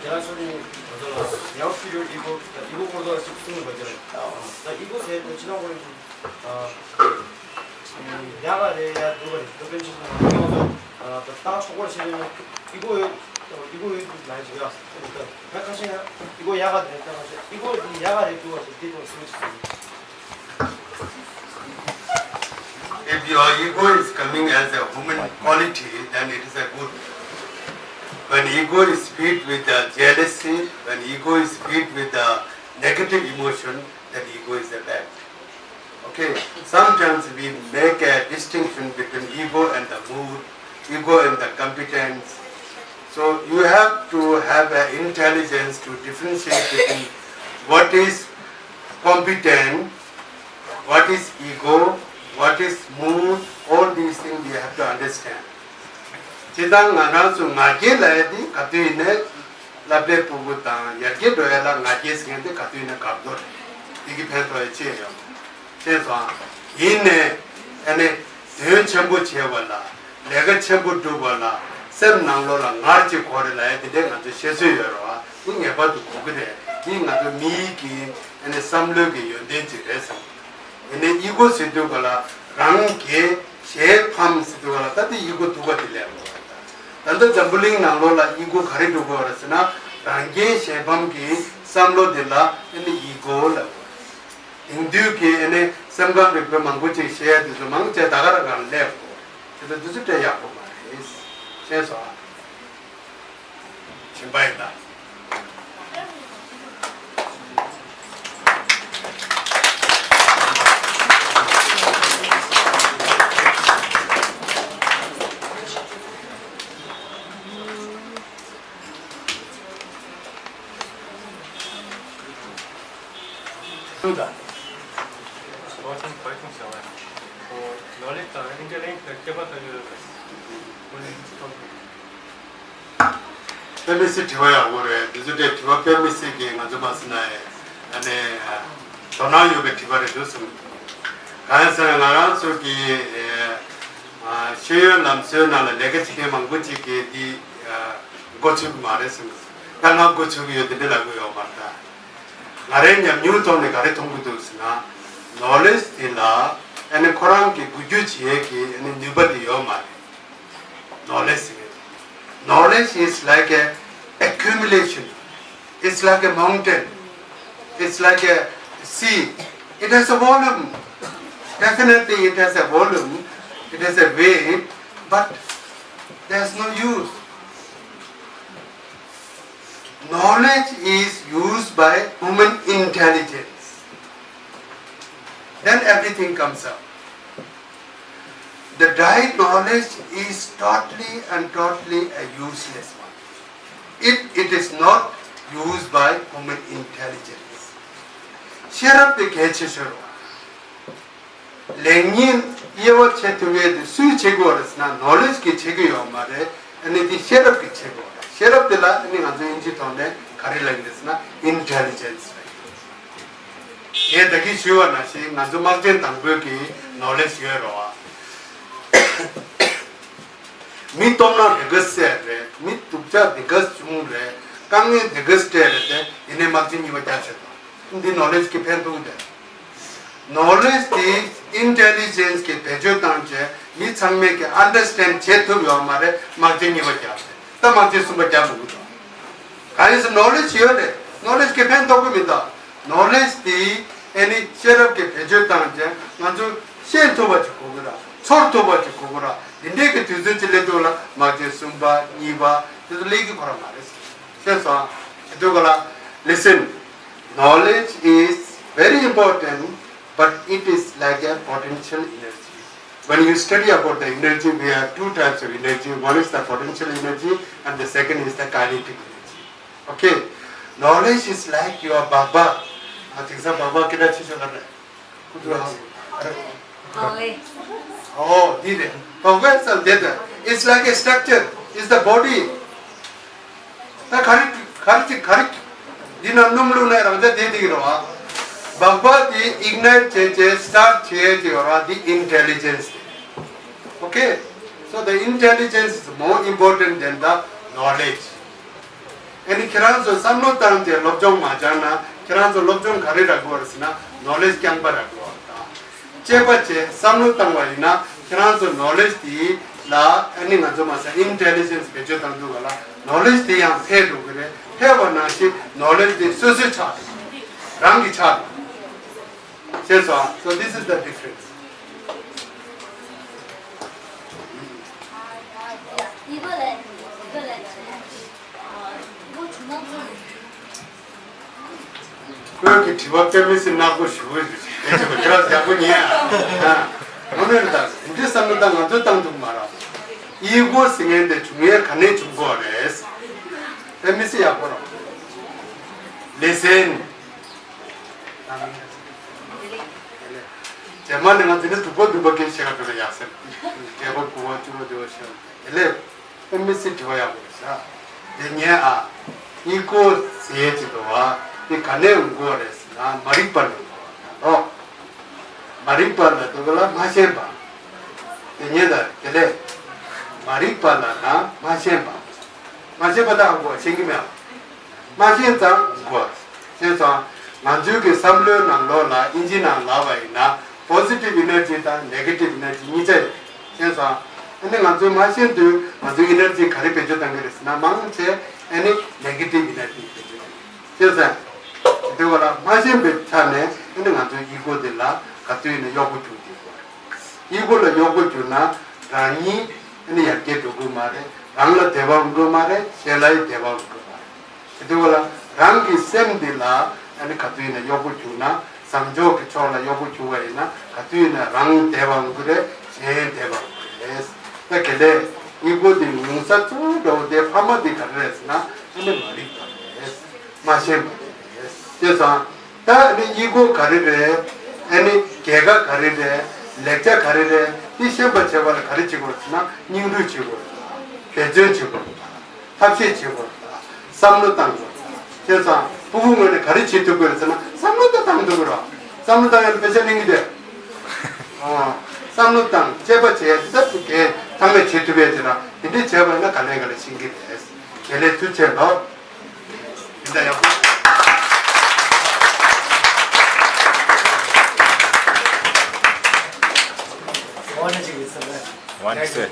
རྒྱ་ཆོས་ནི་ང་ཚོ་ལ་ཡང་ཕི་ཡོད་ཨི་གོ་ད་ཨི་གོ་སྐོར་ཐོག་ཅིག་གསུངས་པ་ཅིག་རེད། ད་ཨི་གོ་ཟེར་དེ་ཕྱི་ནང་ཁོ་རང་ཡག་ག་རེད་ཡ་སྡུག་ག་རེད་ད་དཔེ་ཆ་ང་ཚོ་ད་ཆོག་པར་བྱས་ནས་ཨི་གོ་ཡོད་ཨི་གོ་ཡོད་ལ་ཅིག་ཡ་ད་ཁ་ཤས་ཡ་ཨི་གོ་ཡག་ག་རེད་ད་ཁ་ཤས་ཨི་གོ་ཡག་ག་རེད་སྡུག་ག་རེད་དེ་ཐོག་སུ་ཅིག་ཟེར། If your ego is coming as a human quality, then it is a good. When ego is fed with the jealousy, when ego is fed with the negative emotion, then ego is a bad. Okay, sometimes we make a distinction between ego and the mood, ego and the competence. So you have to have an intelligence to differentiate between what is competent, what is ego, what is mood, all these things we have to understand. ཇི་ལྟར་ང་རང་ཚོ་ང་རྒྱལ་ལབ་ཡ་དེ་ག་དུས་ཡིན་ནའི་བསླབ་པའི་ཕྲུ་གུ་དང་ཡར་རྒྱས་འགྲོ་ཡ་ལ་ང་རྒྱལ་ཟེར་མཁན་དེ་ག་དུས་ཡིན་ནའི་དགའ་བོ་རེད། དེ་གི་ཕན་ཐོགས་ཡ་ཆེ་ཡོད། ཤེས་སོང་། ཡིན་ནའི་ཨ་ནི་དོན་ཆེན་པོ་བྱེད་པ་ལ། ལས་ཀ་ཆེན་པོ་སྒྲུབ་པ་ལ་སེམས་ནང་ལོགས་ལ་ངར་གཅིག་དགོས་རེད་ལབ་ཡ་དེ་འདྲའི་ང་ཚོ་བཤད་སྲོལ་ཡོད་རེད་བ། འདི་ངེས་པར་དུ་དགོས་ཀྱི་རེད། འདི་ང་ཚོ་མི་ཡིག་གི་ཨ་ནི་བསམ་བློའི་གི་ཡོན་ཏན་ཅིག་རེད་བསམ། ཡིན་ནའི་ཨི་གོ་ཟེར་དུས་ག་ལ་རང་རྒྱལ་གཞན་ཕམ་ཟེར་དུས་ག་ལ་ད་ལྟ་ཨི་གོ་སྡུག་པ་དེ་ལས་མ་རེད། ད་ལྟ་འཛམ་བུ་གླིང་ནང་ལོགས་ལ་ཨི་གོ་ག་རེ་སྒྲུབ་དགོས་རེད་ཟེར་ན་རང་རྒྱལ་གཞན་ཕམ་གྱི་བསམ་བློ་དེ་ལ་ཨ་ནི་ཨི་གོ་ལབ་དགོས་རེད། དེང་དུས་ཀྱི་ཨ་ནི་སེམས་ཁམས་རིག་པའི་མང་པོ་ཅིག་བཤད་ཡ་དེ་ཚོ་མང་ཆེ་ད་ག་རང་ག་ལ་སླེབས་དགོས། དེ་ཚོ་དེ་ཚོ་སྤྲད་ཡག་པོ་མ་རེད། ཤེས་སོང་། ཞིམ་པ་ཡིན་ད། ལོ་ཆུང་བོ་ཆུང་བྱ་བ་ཡིན། ཁོ་ནོ་ལེཇ་དང་ཨིན་ཊེ་ལི་ཇེན་ཊི་ལ་ཁྱད་པར་ལྟ་གི་ཡོད་པས། ཁོ་ནི་ཁོ་ནི། དཔེ་མི་སྲིད་དྲི་བ་ཡག་པོ་རེད། འདི་ཚོ་དེ་དྲི་བ་དཔེ་མི་སྲིད་ཀྱི་ང་ཚོ་མ་སྲིད་ན་ཡང་ཨ་ནི་དོ་སྣང་ཡོད་པའི་དྲི་བ་རེད་འདུག་བསམ། གང་ཡིན་ཟེར་ན་ང་རང་ཚོ་གི་ཨ་ཤེས་ཡོན་ལམ་སྲོལ་ནང་ལ་ལས་ཀ་བྱེད་མཁན་མང་པོ་ཅིག་གིས་འདི་ཨ་མགོ་ཚོད་ཀྱི་མ་རེད་བསམ། ད་ང་མགོ་ཚོད་ཀྱི་ཡོད་དེ་འདྲ་ལབ་ཀྱི་ཡོད་མ་རེད་ད། ང་རའི་ཉམས་མྱོང་ཐོག་ནས་ག་རེ་མཐོང་གི་འདུག་ཟེར་ན། ནོ་ལེཇ་དེ་ལ་ཨ་ནི་ཁོ་རང་གི་འགུལ་སྐྱོད་བྱེད་ཡས་ཀྱི་ཨ་ནི་ནུས་པ་དེ་ཡོད་མ་རེད། Knowledge is, knowledge is like a accumulation. It's like a mountain. It's like a sea. It has a volume. Definitely it has a volume. It has a weight. But there's no use. Knowledge is used by human intelligence. Then everything comes up. The diet knowledge is totally and totally a useless one. If it is not used by human intelligence. ཤེས་རབ་དེ་གལ་ཆེ་ཤོས་རེད། ལེགས་ཉེས་དབྱེ་བ་ཕྱེ་ཐུབ་ཡས་དེ་སུས་བྱེད་དགོས་རེད་ཟེར་ན་ནོ་ལེཇ་གིས་བྱེད་ཀྱི་ཡོད་མ་རེད། ཨ་ནི་དེ་ཤེས་རབ་ཀྱིས་བྱེད་དགོས་རེད། ཤེས་རབ་དེ་ལ་ཨ་ནི་ང་ཚོ་དབྱིན་ཇིའི་ཐོག་ནས་ག་རེ་ལབ་ཀྱི་རེད་ཟེར་ན་ཨིན་ཊེ་ལི་ཇེན་སི་རེད། ངས་ད་གིན་ཞུས་པ་ནང་བཞིན་ང་ཚོ་དམག་ཆེན་དང་པོའི་གི་ནོ་ལེཇ་ཡོད་རེད་བ། མི་སྟོབས་ན་དེ་ག་ཚད་རེད། མི་སྡུག་ཅག་དེ་ག་ཆུང་རེད། དཀའ་ངལ་དེ་ག་འཕྲད་རེད་དེ། ཡིན་ནའི་དམག་ཆེན་གཉིས་པ་རྒྱག་ཆེད་དང་འདི་ནོ་ལེཇ་གི་ཕན་ཐོགས་དེ། ནོ་ལེཇ་དེ་ཨིན་ཊེ་ལི་ཇེན་སི་གི་བེད་སྤྱོད་བཏང་བྱས་མི་ཚང་མས་ཀྱི་ཨན་ཌར་སི་ཊེན་ཌ་བྱེད་ཐུབ་ཡོད་མ་རེད། དམག་ཆེན་གཉིས་པ་རྒྱག་རེད། ད་དམག་ཆེན་གསུམ་པ་རྒྱག་མི་དགོས་དང་། གང་ཡིན་ཟེར་ནོ་ལེཇ་ཡོད་རེད། ནོ་ལེཇ་གི་ཕན་ཐོགས་ཀྱི་མི་འདུག་ནོ་ལེཇ་དེ་ཨ་ནི་ཤེས་རབ་ཀྱི་བེད་སྤྱོད་བཏང་བྱས་ང་ཚོ་ཤེས་ཐུབ་པ་ཅིག་དགོས་ཀྱི་ར། ཚོར་ཐུབ་པ་ཅིག་དགོས་ཀྱི་ར། དེ་འདྲའི་གི་དུས་ཚོད་ཅིག་སླེབས་དུས་ལ་དམག་ཆེན་གསུམ་པ་གཉིས་པ་དེ་ཚོ་སླེབས་ཀྱི་ཁོ་རང་མ་རེད། ཤེས་སོང་། དེ་དུས་ག་ལ། Listen, knowledge is very important, but it is like a potential energy. When you study about the energy, we have two types of energy. One is the potential energy and the second is the kinetic energy. Okay? Knowledge is like your baba. I think so, baba kida chicho kar rahe. Oh, did it. Baba is the leather. It's like a structure. It's the body. ད་ག་རེ་ག་རེ་ཅིག་ག་རེ། འདི་ན་སྣུམ་བླུགས་ནས་རང་ཅག་དེ་དེ་གི་རེད་བ། སྦག་སྦག་དེ་ཨིག་ནའི་ཊི་བྱས་བྱས་སི་ཊར་ཊི་བྱས་བྱས་ཡོད་ར། འདི་ཨིན་ཊེ་ལི་ཇེན་སི་དེ། Okay, so the intelligence is more important than the knowledge. ཨ་ནི་ཁྱེད་རང་ཚོ་བསམ་བློ་བཏང་སྟེ་སློབ་སྦྱོང་མ་སྦྱངས་ན་ཁྱེད་རང་ཚོ་སློབ་སྦྱོང་ག་རེ་རག་གི་ཡོད་རེད་ཟེར་ན་ནོ་ལེཇ་རྐྱང་པ་རག་གི་ཡོད་རེད་ད། དཔྱད་པ་བྱས་བསམ་བློ་བཏང་བ་ཡིན་ན་ཁྱེད་རང་ཚོ་ནོ་ལེཇ་དེ་ལ་ཨ་ནི་ང་ཚོ་མ་ཟད་ཨིན་ཊེ་ལི་ཇེན་སི་བེད་སྤྱོད་བཏང་དུས་ག་ལ་ནོ་ལེཇ་དེ་ཡང་འཕེལ་འགྲོ་གི་རེད། འཕེལ་བ་ནང་བཞིན་ནོ་ལེཇ་དེ་སོ་སོའི་ཆགས་འགྲོ། རང་གི་ཆགས་འགྲོ། ཤེས་སོང་། So this is the difference. ཁོས་ཀྱི་དྲི་བ་དཔེ་མི་སྲིད་ནག་པོ་ཞུ་གི་འདུག་དེ་ཚོ་ཁྱེད་རང་ཡག་པོ་ཉན་ཨ། ཨ། དངོས་གནས་རེད་ད། འདི་འདྲའི་བསམ་བློ་ད་ང་ཚོས་བཏང་ཐུབ་མ་རེད། ཨི་གོ་ཟེར་མཁན་དེ་བྱུང་ཡས་ག་ནས་བྱུང་གི་རེད། དཔེ་མི་སྲིད་ཡག་པོ་རེད། ལེ་སན། རྗེས་མ་ནས་ང་འདི་ནས་སྡུག་པོ་སྡུག་པོ་སྐད་ཆ་བཤད་ག་འགྲོ་ན་ཡག་ཟེར། རྒྱལ་པོ་བུ་བ་བཅུ་པོ་དེ་བ་བཤད་དེ་ལས། ཨེ་མི་སི་དྲི་བ་ཡག་པོ་རེད་ཤག་དེ་ཉན་ཨ། ཨི་གོ་ཟེར་ཡས་ཅིག་འདུག་བ། དེ་ག་ནས་འོང་གི་རེད་ཟེར་ན་མ་རིག་པ་ནས་འོང་གི་རེད་ལོ། མ་རིག་པ་ལ་འདུག་ག་ལ་མ་ཤེས་པ། དེ་ཉན་ད་དེ་ལས། མ་རིག་པ་ལ་ན་མ་ཤེས་པ། མ་ཤེས་པ་དག་གོ་ཤེས་ཀྱི་མེད། མ་ཤེས་ཙང་གོ། ཤེས་ཙང་ང་ཚོའི་གི་བསམ་བློའི་ནང་ལོགས་ལ་ཨིན་ཇི་ནང་ལབ་པ་ཡིན་ན་positive energy དང་negative energy གཉིས་ཆ་ཡོད། ཤེས་སོང་། ཨ་ནི་ང་ཚོས་མ་ཤེས་དུས་ང་ཚོས་ཨེ་ནར་ཇི་ག་རེ་བེད་སྤྱོད་གཏང་གི་རེད་ཟེར་ན་མང་ཆེ་ཨ་ནི་negative energy བེད་སྤྱོད་གཏང་གི་རེད། ཤེས་སོང་། དེ་བ་ལ་མ་ཤེས་པའི་ཆ་ནས་ཨ་ནི་ང་ཚོའི་ཨི་གོ་དེ་ལ་ག་དུས་ཡིན་ན་གཡོག་པོ་བྱུང་དུས་གོ། ཨི་གོ་ལ་གཡོག་པོ་བྱུང་ན་རང་ཉིད་ཨ་ནི་ཡར་རྒྱས་འགྲོ་གི་མ་རེད། རང་ལ་བདེ་བ་འགྲོ་མ་རེད། གཞན་ལ་ཡང་བདེ་བ་འགྲོ་མ་རེད། དེ་དུས་ལ་རང་གི་སེམས་འདི་ལ་ཨ་ནི་ག་དུས་ཡིན་ན་གཡོག་པོ་བྱུང་ན་བཟང་ཕྱོགས་ཀྱི་ཕྱོགས་ལ་གཡོག་པོ་བྱུང་བ་ཡིན་ན་ག་དུས་ཡིན་ན་རང་བདེ་བ་འགྲོ་རེད། གཞན་བདེ་བ་འགྲོ་རེད། ད་གལ་ཏེ་ཨི་གོ་འདི་ཉུང་ས་གཙོ་བོ་འདྲ་བོ་དེ་ཕ་མ་འདི་ག་རེ་རེད་ཟེར་ན་ཨ་ནི་མ་རིག་པ་རེད། མ་ཤེས་པ་རེད། ཤེས་སོང་། ད་ཨ་ནི་ཨི་གོ་ག་རེ་རེད། ཨ་ནི་རྒྱལ་ཁ་ག་རེ་རེད། ལེགས་ཆ་ག་རེ་རེད། འདི་ཤེས་པ་བྱེད་པ་ལ་ག་རེ་བྱེད་དགོས་ཟེར་ན་སྙིང་རུས་བྱེད་དགོས། འབད་བརྩོན་བྱེད་དགོས། ཐབས་ཤེས་བྱེད་དགོས། བསམ་བློ་བཏང་དགོས། ཤེས་སོང་། ཕྲུ་གུ་ངོས་ནས་ག་རེ་བྱེད་ཐུབ་དགོས་ཟེར་ན་བསམ་བློ་ད་བཏང་ཐུབ་དགོས་ར། བསམ་བློ་བཏང་ཡང་དཔེ་ཆ་ལེན་གི་དེ། ཨོ། བསམ་བློ་བཏང་དཔྱད་པ་བྱས་ད་དེ་གས་ཚང་མས་བྱེད་ཐུབ་ཡས་ཟེར་ར། དེ་འདྲས་བྱས་པ་ཡིན་ན་ག་ལེ་ག་ལེ་ཤེས་ཀྱི་རེད། དེ་ལས་ཐུགས་རྗེ་ཆེ་ལོ། ཡིན་ད་ཡག་པོ། One sec.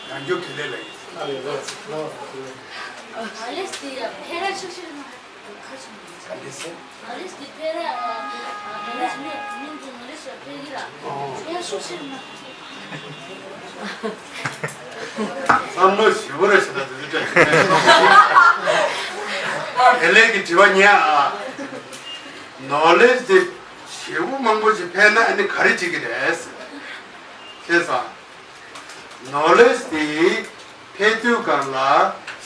རང་རྒྱུད་ཀྱི་ལས་ལ་ཡིན། ཨ་ལེ་སི་ཕེ་ར་ཆུ་ཆུ་ན་ཁ་ཆུ་ཨ་ལེ་སི། ཨ་ལེ་སི་ཕེ་ར་ཨ་ལེ་སི་མི་མིང་དུ་ཨ་ལེ་སི་ཕེ་གི་ར་ཨོ་ཕེ་ར་ཆུ་ཆུ་ན། བསམ་བློ་ཞིབ་པོ་རེ་བྱེད་ན་དེ་འདྲ་སྤྲད་ཀྱི་མེད། དེ་ལས་ཀྱི་དྲི་བ་ཉན་ཨ། ནོ་ལེཇ་དེ་ཞེ་པོ་མང་པོ་ཞིག་འཕེལ་ན་ཨ་ནི་ག་རེ་བྱེད་ཀྱི་རེད། ཤེས་སོང་། ནོ་ལེཇ་དེ་འཕེལ་དུས་སྒང་ལ་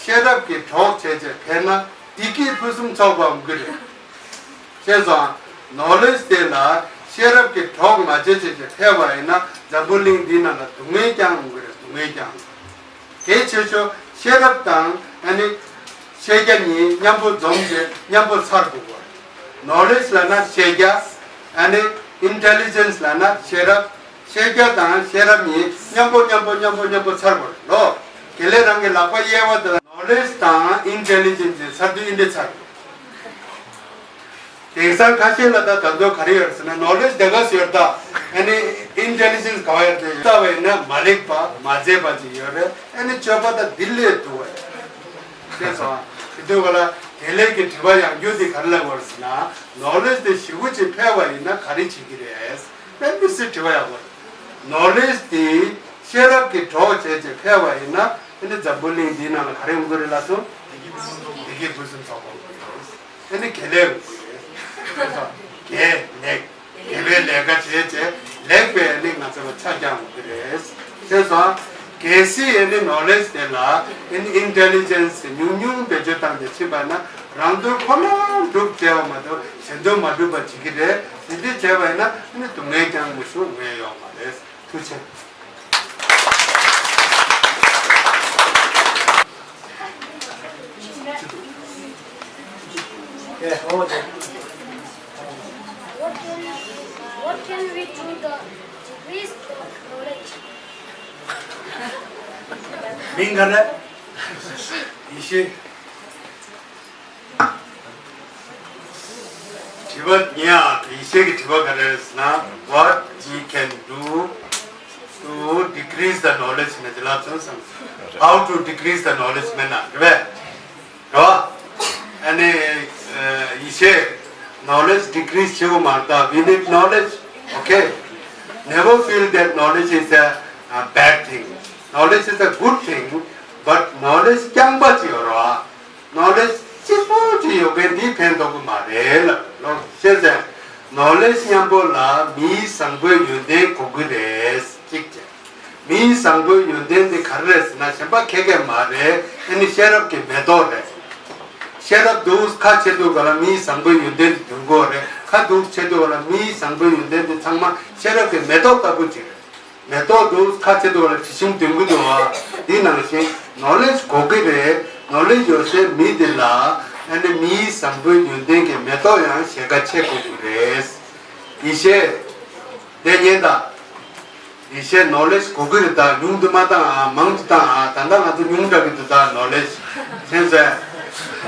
ཤེས་རབ་ཀྱི་གྲོགས་བྱས་བྱས་འཕེལ་ན་བདེ་སྐྱིད་ཕུན་སུམ་ཚོགས་པ་འོང་གི་རེད། ཤེས་སོང་། ནོ་ལེཇ་དེ་ལ་ཤེས་རབ་ཀྱི་གྲོགས་མ་བྱས་བྱས་བྱས་འཕེལ་བ་ཡིན་ན་འཛམ་བུ་གླིང་འདིའི་ནང་ལ་སྡུག་བསྔལ་རྐྱང་འོང་གི་རེད། སྡུག་བསྔལ་རྐྱང་། གལ་ཆེ་ཤོས་ཤེས་རབ་དང་ཨ་ནི་ཤེས་རྒྱ་གཉིས་མཉམ་པོ་འཛོམས་ཏེ་མཉམ་པོ་ཚར་དགོས་པ། ནོ་ལེཇ་ལབ་ན་ཤེས་རྒྱ། ཨ་ནི་ཨིན་ཊེ་ལི་ཇེན་སི་ལབ་ན་ཤེས་རབ། ཤེས་རྒྱ་དང་ཤེས་རབ་གཉིས་མཉམ་པོ་མཉམ་པོ་མཉམ་པོ་མཉམ་པོ་ཚར་དགོས་ལོ། དགེ་ལས་རང་གི་ལག་པ་གཡས་པ་དང་ནོ་ལེཇ་དང་ཨིན་ཊེ་ལི་ཇེན་སི་ཚར་དུས་ཨིན་ཊེ་ཚར་དགོས། དེང་སང་ཁ་ཤས་ལ་ད་ད་དུང་ག་རེ་ཡོད་ཟེར་ན་ནོ་ལེཇ་དེ་ག་ཚོད་ཡོད་ད། ཨ་ནི་ཨིན་ཊེ་ལི་ཇེན་སི་ག་བ་ཡོད་དེ་ལྟ་བས་ན་མ་ལེགས་པ་མ་མཛེས་པ་ཅིག་ཡོད་རེད། ཨ་ནི་སྤྱོད་པ་ད་འདི་ལས་སྡུག་བས། ཤེས་སོང་། དེ་དུས་ག་ལ་དེ་ལས་ཀྱི་དྲི་བ་ཡང་རྒྱུ་དེ་ག་རེ་ལབ་དགོས་ཟེར་ན་ནོ་ལེཇ་དེ་ཞེ་པོ་ཅིག་འཕེལ་བ་ཡིན་ན་ག་རེ་བྱེད་ཀྱི་རེད། དཔེ་མི་སྲིད་དྲི་བ་ཡག་པོ་རེད། ནོ་ལེཇ་དེ་ཤེས་རབ་ཀྱི་གྲོགས་བྱས་བྱས་འཕེལ་བ་ཡིན་ན་ཨ་ནི་འཛམ་བུ་གླིང་འདིའི་ནང་ལ་ག་རེ་ཡོང་གི་རེད་ལབ་སོང་། བདེ་སྐྱིད་ཕུན་སུམ་ཚོགས་པ་ཡོང་གི་རེད། ཨ་ནི་དགེ་ལེགས་དགེ་ལེགས་དགེ་བའི་ལས་ཀ་བྱས་བྱས་ལེགས་པའི་ཨ་ནི་ང་ཚོ་ལ་ཆ་རྐྱང་ཡོང་གི་རེད། ཤེས་སོང་། གལ་སྲིད་ཨ་ནི་ནོ་ལེཇ་དེ་ལ་ཨ་ནི་ཨིན་ཊེ་ལི་ཇེན་སི་ཉུང་ཉུང་བེད་སྤྱོད་བཏང་སྟེ་ཕྱིན་པ་ན་རང་དོན་ཁོ་ན་འགྲུབ་བྱས་པ་མ་གཏོགས་གཞན་དོན་མ་འགྲུབ་པ་བྱེད་ཀྱི་རེད། དེ་འདྲ་བྱས་པ་ཡིན་ན་ཨ་ནི་སྡུག་བསྔལ་རྐྱང་མི་ཞུ་ངེས་ཡོད་མ་རེད། ཐུགས་རྗེ་ཆེ། What can we, what can we do the degrees of knowledge? མིང་ག་རེ། ཡེ་ཤེས། དྲི་བ་ཉན་ཨ། ཡེ་ཤེས་ཀྱི་དྲི་བ་ག་རེ་རེད་ཟེར་ན། What we can do to decrease the knowledge ནས་ལབ་སོང་སམ། How to decrease the knowledge མེད་ན་རེད་པས། རེད་པ། ཨ་ནི་ཡེ་ཤེས། Knowledge decrease བྱེད་དགོས་མ་རེད་ད། We need knowledge. Okay. Never feel that knowledge is a, a bad thing. Knowledge is a good thing. But knowledge རྐྱང་པ་ཅིག་ཡོད་རེད་པ། ནོ་ལེཇ་གཅིག་པོ་ཅིག་ཡོད་མཁན་འདིས་ཕན་ཐོགས་ཀྱི་མ་རེད་ལབ་ལོ། ཤེས་ཚེ། ནོ་ལེཇ་མཉམ་པོ་ལ་མིའི་བཟང་པོའི་ཡོན་ཏན་དགོས་ཀྱི་རེད། གཅིག་བྱས། མིའི་བཟང་པོའི་ཡོན་ཏན་དེ་ག་རེ་རེད་ཟེར་ན་གཞན་པ་ག་གེ་མ་རེད། ཨ་ནི་ཤེས་རབ་ཀྱི་མེ་ཏོག་རེད། ཤེས་རབ་འདུག་ཁ་ཕྱེ་དུས་ག་ལ་མིའི་བཟང་པོའི་ཡོན་ཏན་དེ་འདོན་དགོས་རེད། ཁ་འདུག་ཕྱེ་དུས་ག་ལ་མིའི་བཟང་པོའི་ཡོན་ཏན་དེ་ཚང་མ་ཤེས་རབ་ཀྱི་མེ་ཏོག་ལྟ་བུ་ཅིག་རེད། མེ་ཏོག་འདུག་ཁ་ཕྱེ་དུས་ལ་དྲི་ཞིམ་ལྡན་གྱི་འདུག་ཨ། འདི་ནང་བཞིན་ནོ་ལེཇ་དགོས་ཀྱི་རེད། ནོ་ལེཇ་ཡོད་སའི་མི་འདི་ལ་ཨ་ནི་མིའི་བཟང་པོའི་ཡོན་ཏན་གྱི་མེ་ཏོག་ཡང་ཞལ་ཁ་ཕྱེ་དགོས་ཀྱི་རེད། ཡེ་ཤེས། དེ་ཉན་དང་། ཡེ་ཤེས་ནོ་ལེཇ་དགོས་ཀྱི་རེད་ད། ཉུང་དུ་མ་བཏང་ཨ། མང་དུ་བཏང་ཨ། ད་ལྟ་ང་ཚོ་ཉུང་དྲགས་ཀྱི་འདུག་ད་ནོ་ལེཇ། མཁྱེན་སོང་།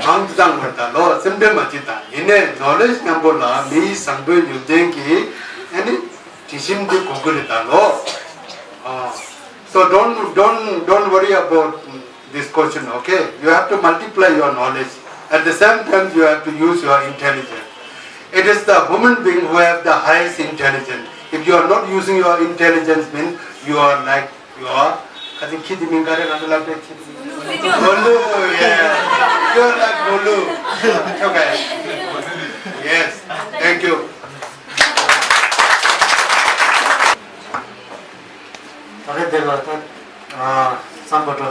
མང་དུ་བཏང་དགོས་ད་ལོ། སེམས་ཁྲལ་མ་བྱེད་ད། ཡིན་ནའི་ནོ་ལེཇ་མཉམ་པོ་ལ་མིའི་བཟང་པོའི་ཡོན་ཏན་གྱི་ཨ་ནི། དྲི་ཞིམ་འདི་དགོས་ཀྱི་རེད་ད་ལོ། ཨ། So don't, don't, don't worry about this question, okay? You have to multiply your knowledge. At the same time, you have to use your intelligence. It is the human being who have the highest intelligence. If you are not using your intelligence, means you are like, you are, ཁ་ཅིག་ཁྱི་དེ་མིང་ག་རེ་ང་ཚོ་ལབ་པའི་ཁྱི་དེ། མོ་ལུ། Yeah. You are like མོ་ལུ། Okay. Yes. Thank you. ད་རེས་འདི་ལ་ད་ཨ་སམ་བྷོ་ཊ་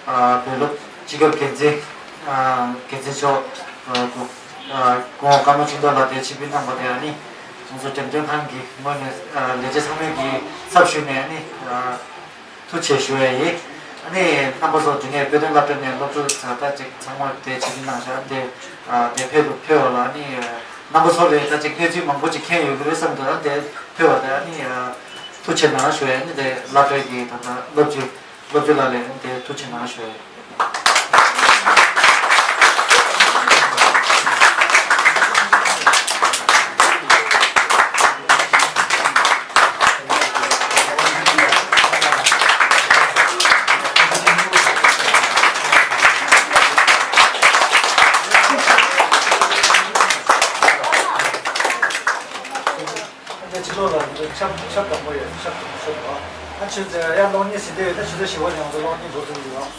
ཨ་བོད་སློབ་སྤྱི་ཁྱབ་འགན་འཛིན་ཨ་འགན་འཛིན་མཆོག་ཨ་སྐུ་ཨ་སྐུ་ངོ་ཀརྨ་ཆོས་གྲགས་ལགས་དེ་ཆིབས་བསྒྱུར་གནང་བ་དེ་ཨ་ནི་ང་ཚོ་འགྲེམས་སྟོན་ཁང་གི་ངོས་ནས་ཨ་ལས་བྱེད་ཚང་མས་ཀྱི་ཚབ་ཞུས་ནས་ཨ་ནི་ཨ་ཐུགས་རྗེ་ཆེ་ཞུ་ཡ་ཡིན། ཨ་ནི་རྣམ་པ་ཚོ་དེ་ནས་བོད་དོན་སློབ་གྲྭ་ནས་སློབ་ཕྲུག་ཚོ་ད་ཅིག་ཚང་མ་དེ་ཆིབས་བསྒྱུར་གནང་བཞག་དེ་ཨ་དེ་ཕེབས་ཕེབས་པ་ལ་ཨ་ནི་རྣམ་པ་ཚོ་ལས་ད་ཅིག་གནས་ཚུལ་མང་པོ་ཅིག་མཁྱེན་ཡོད་ཀྱི་རེད་བསམ་འདུག་ཨ་དེ་ཕེབས་པ་དེ་ཨ་ནི་ཨ་ཐུགས་རྗེ་ཆེ་གནང་ཞུ་ཡ་ཡིན། དེ་སློབ་གྲྭའི་གི་ད་ལྟ་སློབ་སྤྱི་སློབ་སྤྱི་ལགས་ལ་ཡང་དེ་ཐུགས་རྗེ་ཆེ་གནང་ཞུ་ཡ་ཡིན། ཨ་ནི་ཕྱི་ལོགས་ལ་ཆབ་ཆབ་དང་པོ་ཡོད། ཆབ་དང་པོ་ཤོར་བ། ཨ་ཆུ་ཚོད་ཡར་གློག་བརྙན་གཟིགས་འདོད་ཡོད་ན་ཆུ་ཚོད་བཞི་པ་ནས་ང་ཚོ་གློག་བརྙན་འགོ་འཛུགས་ཀྱི་ཡོད།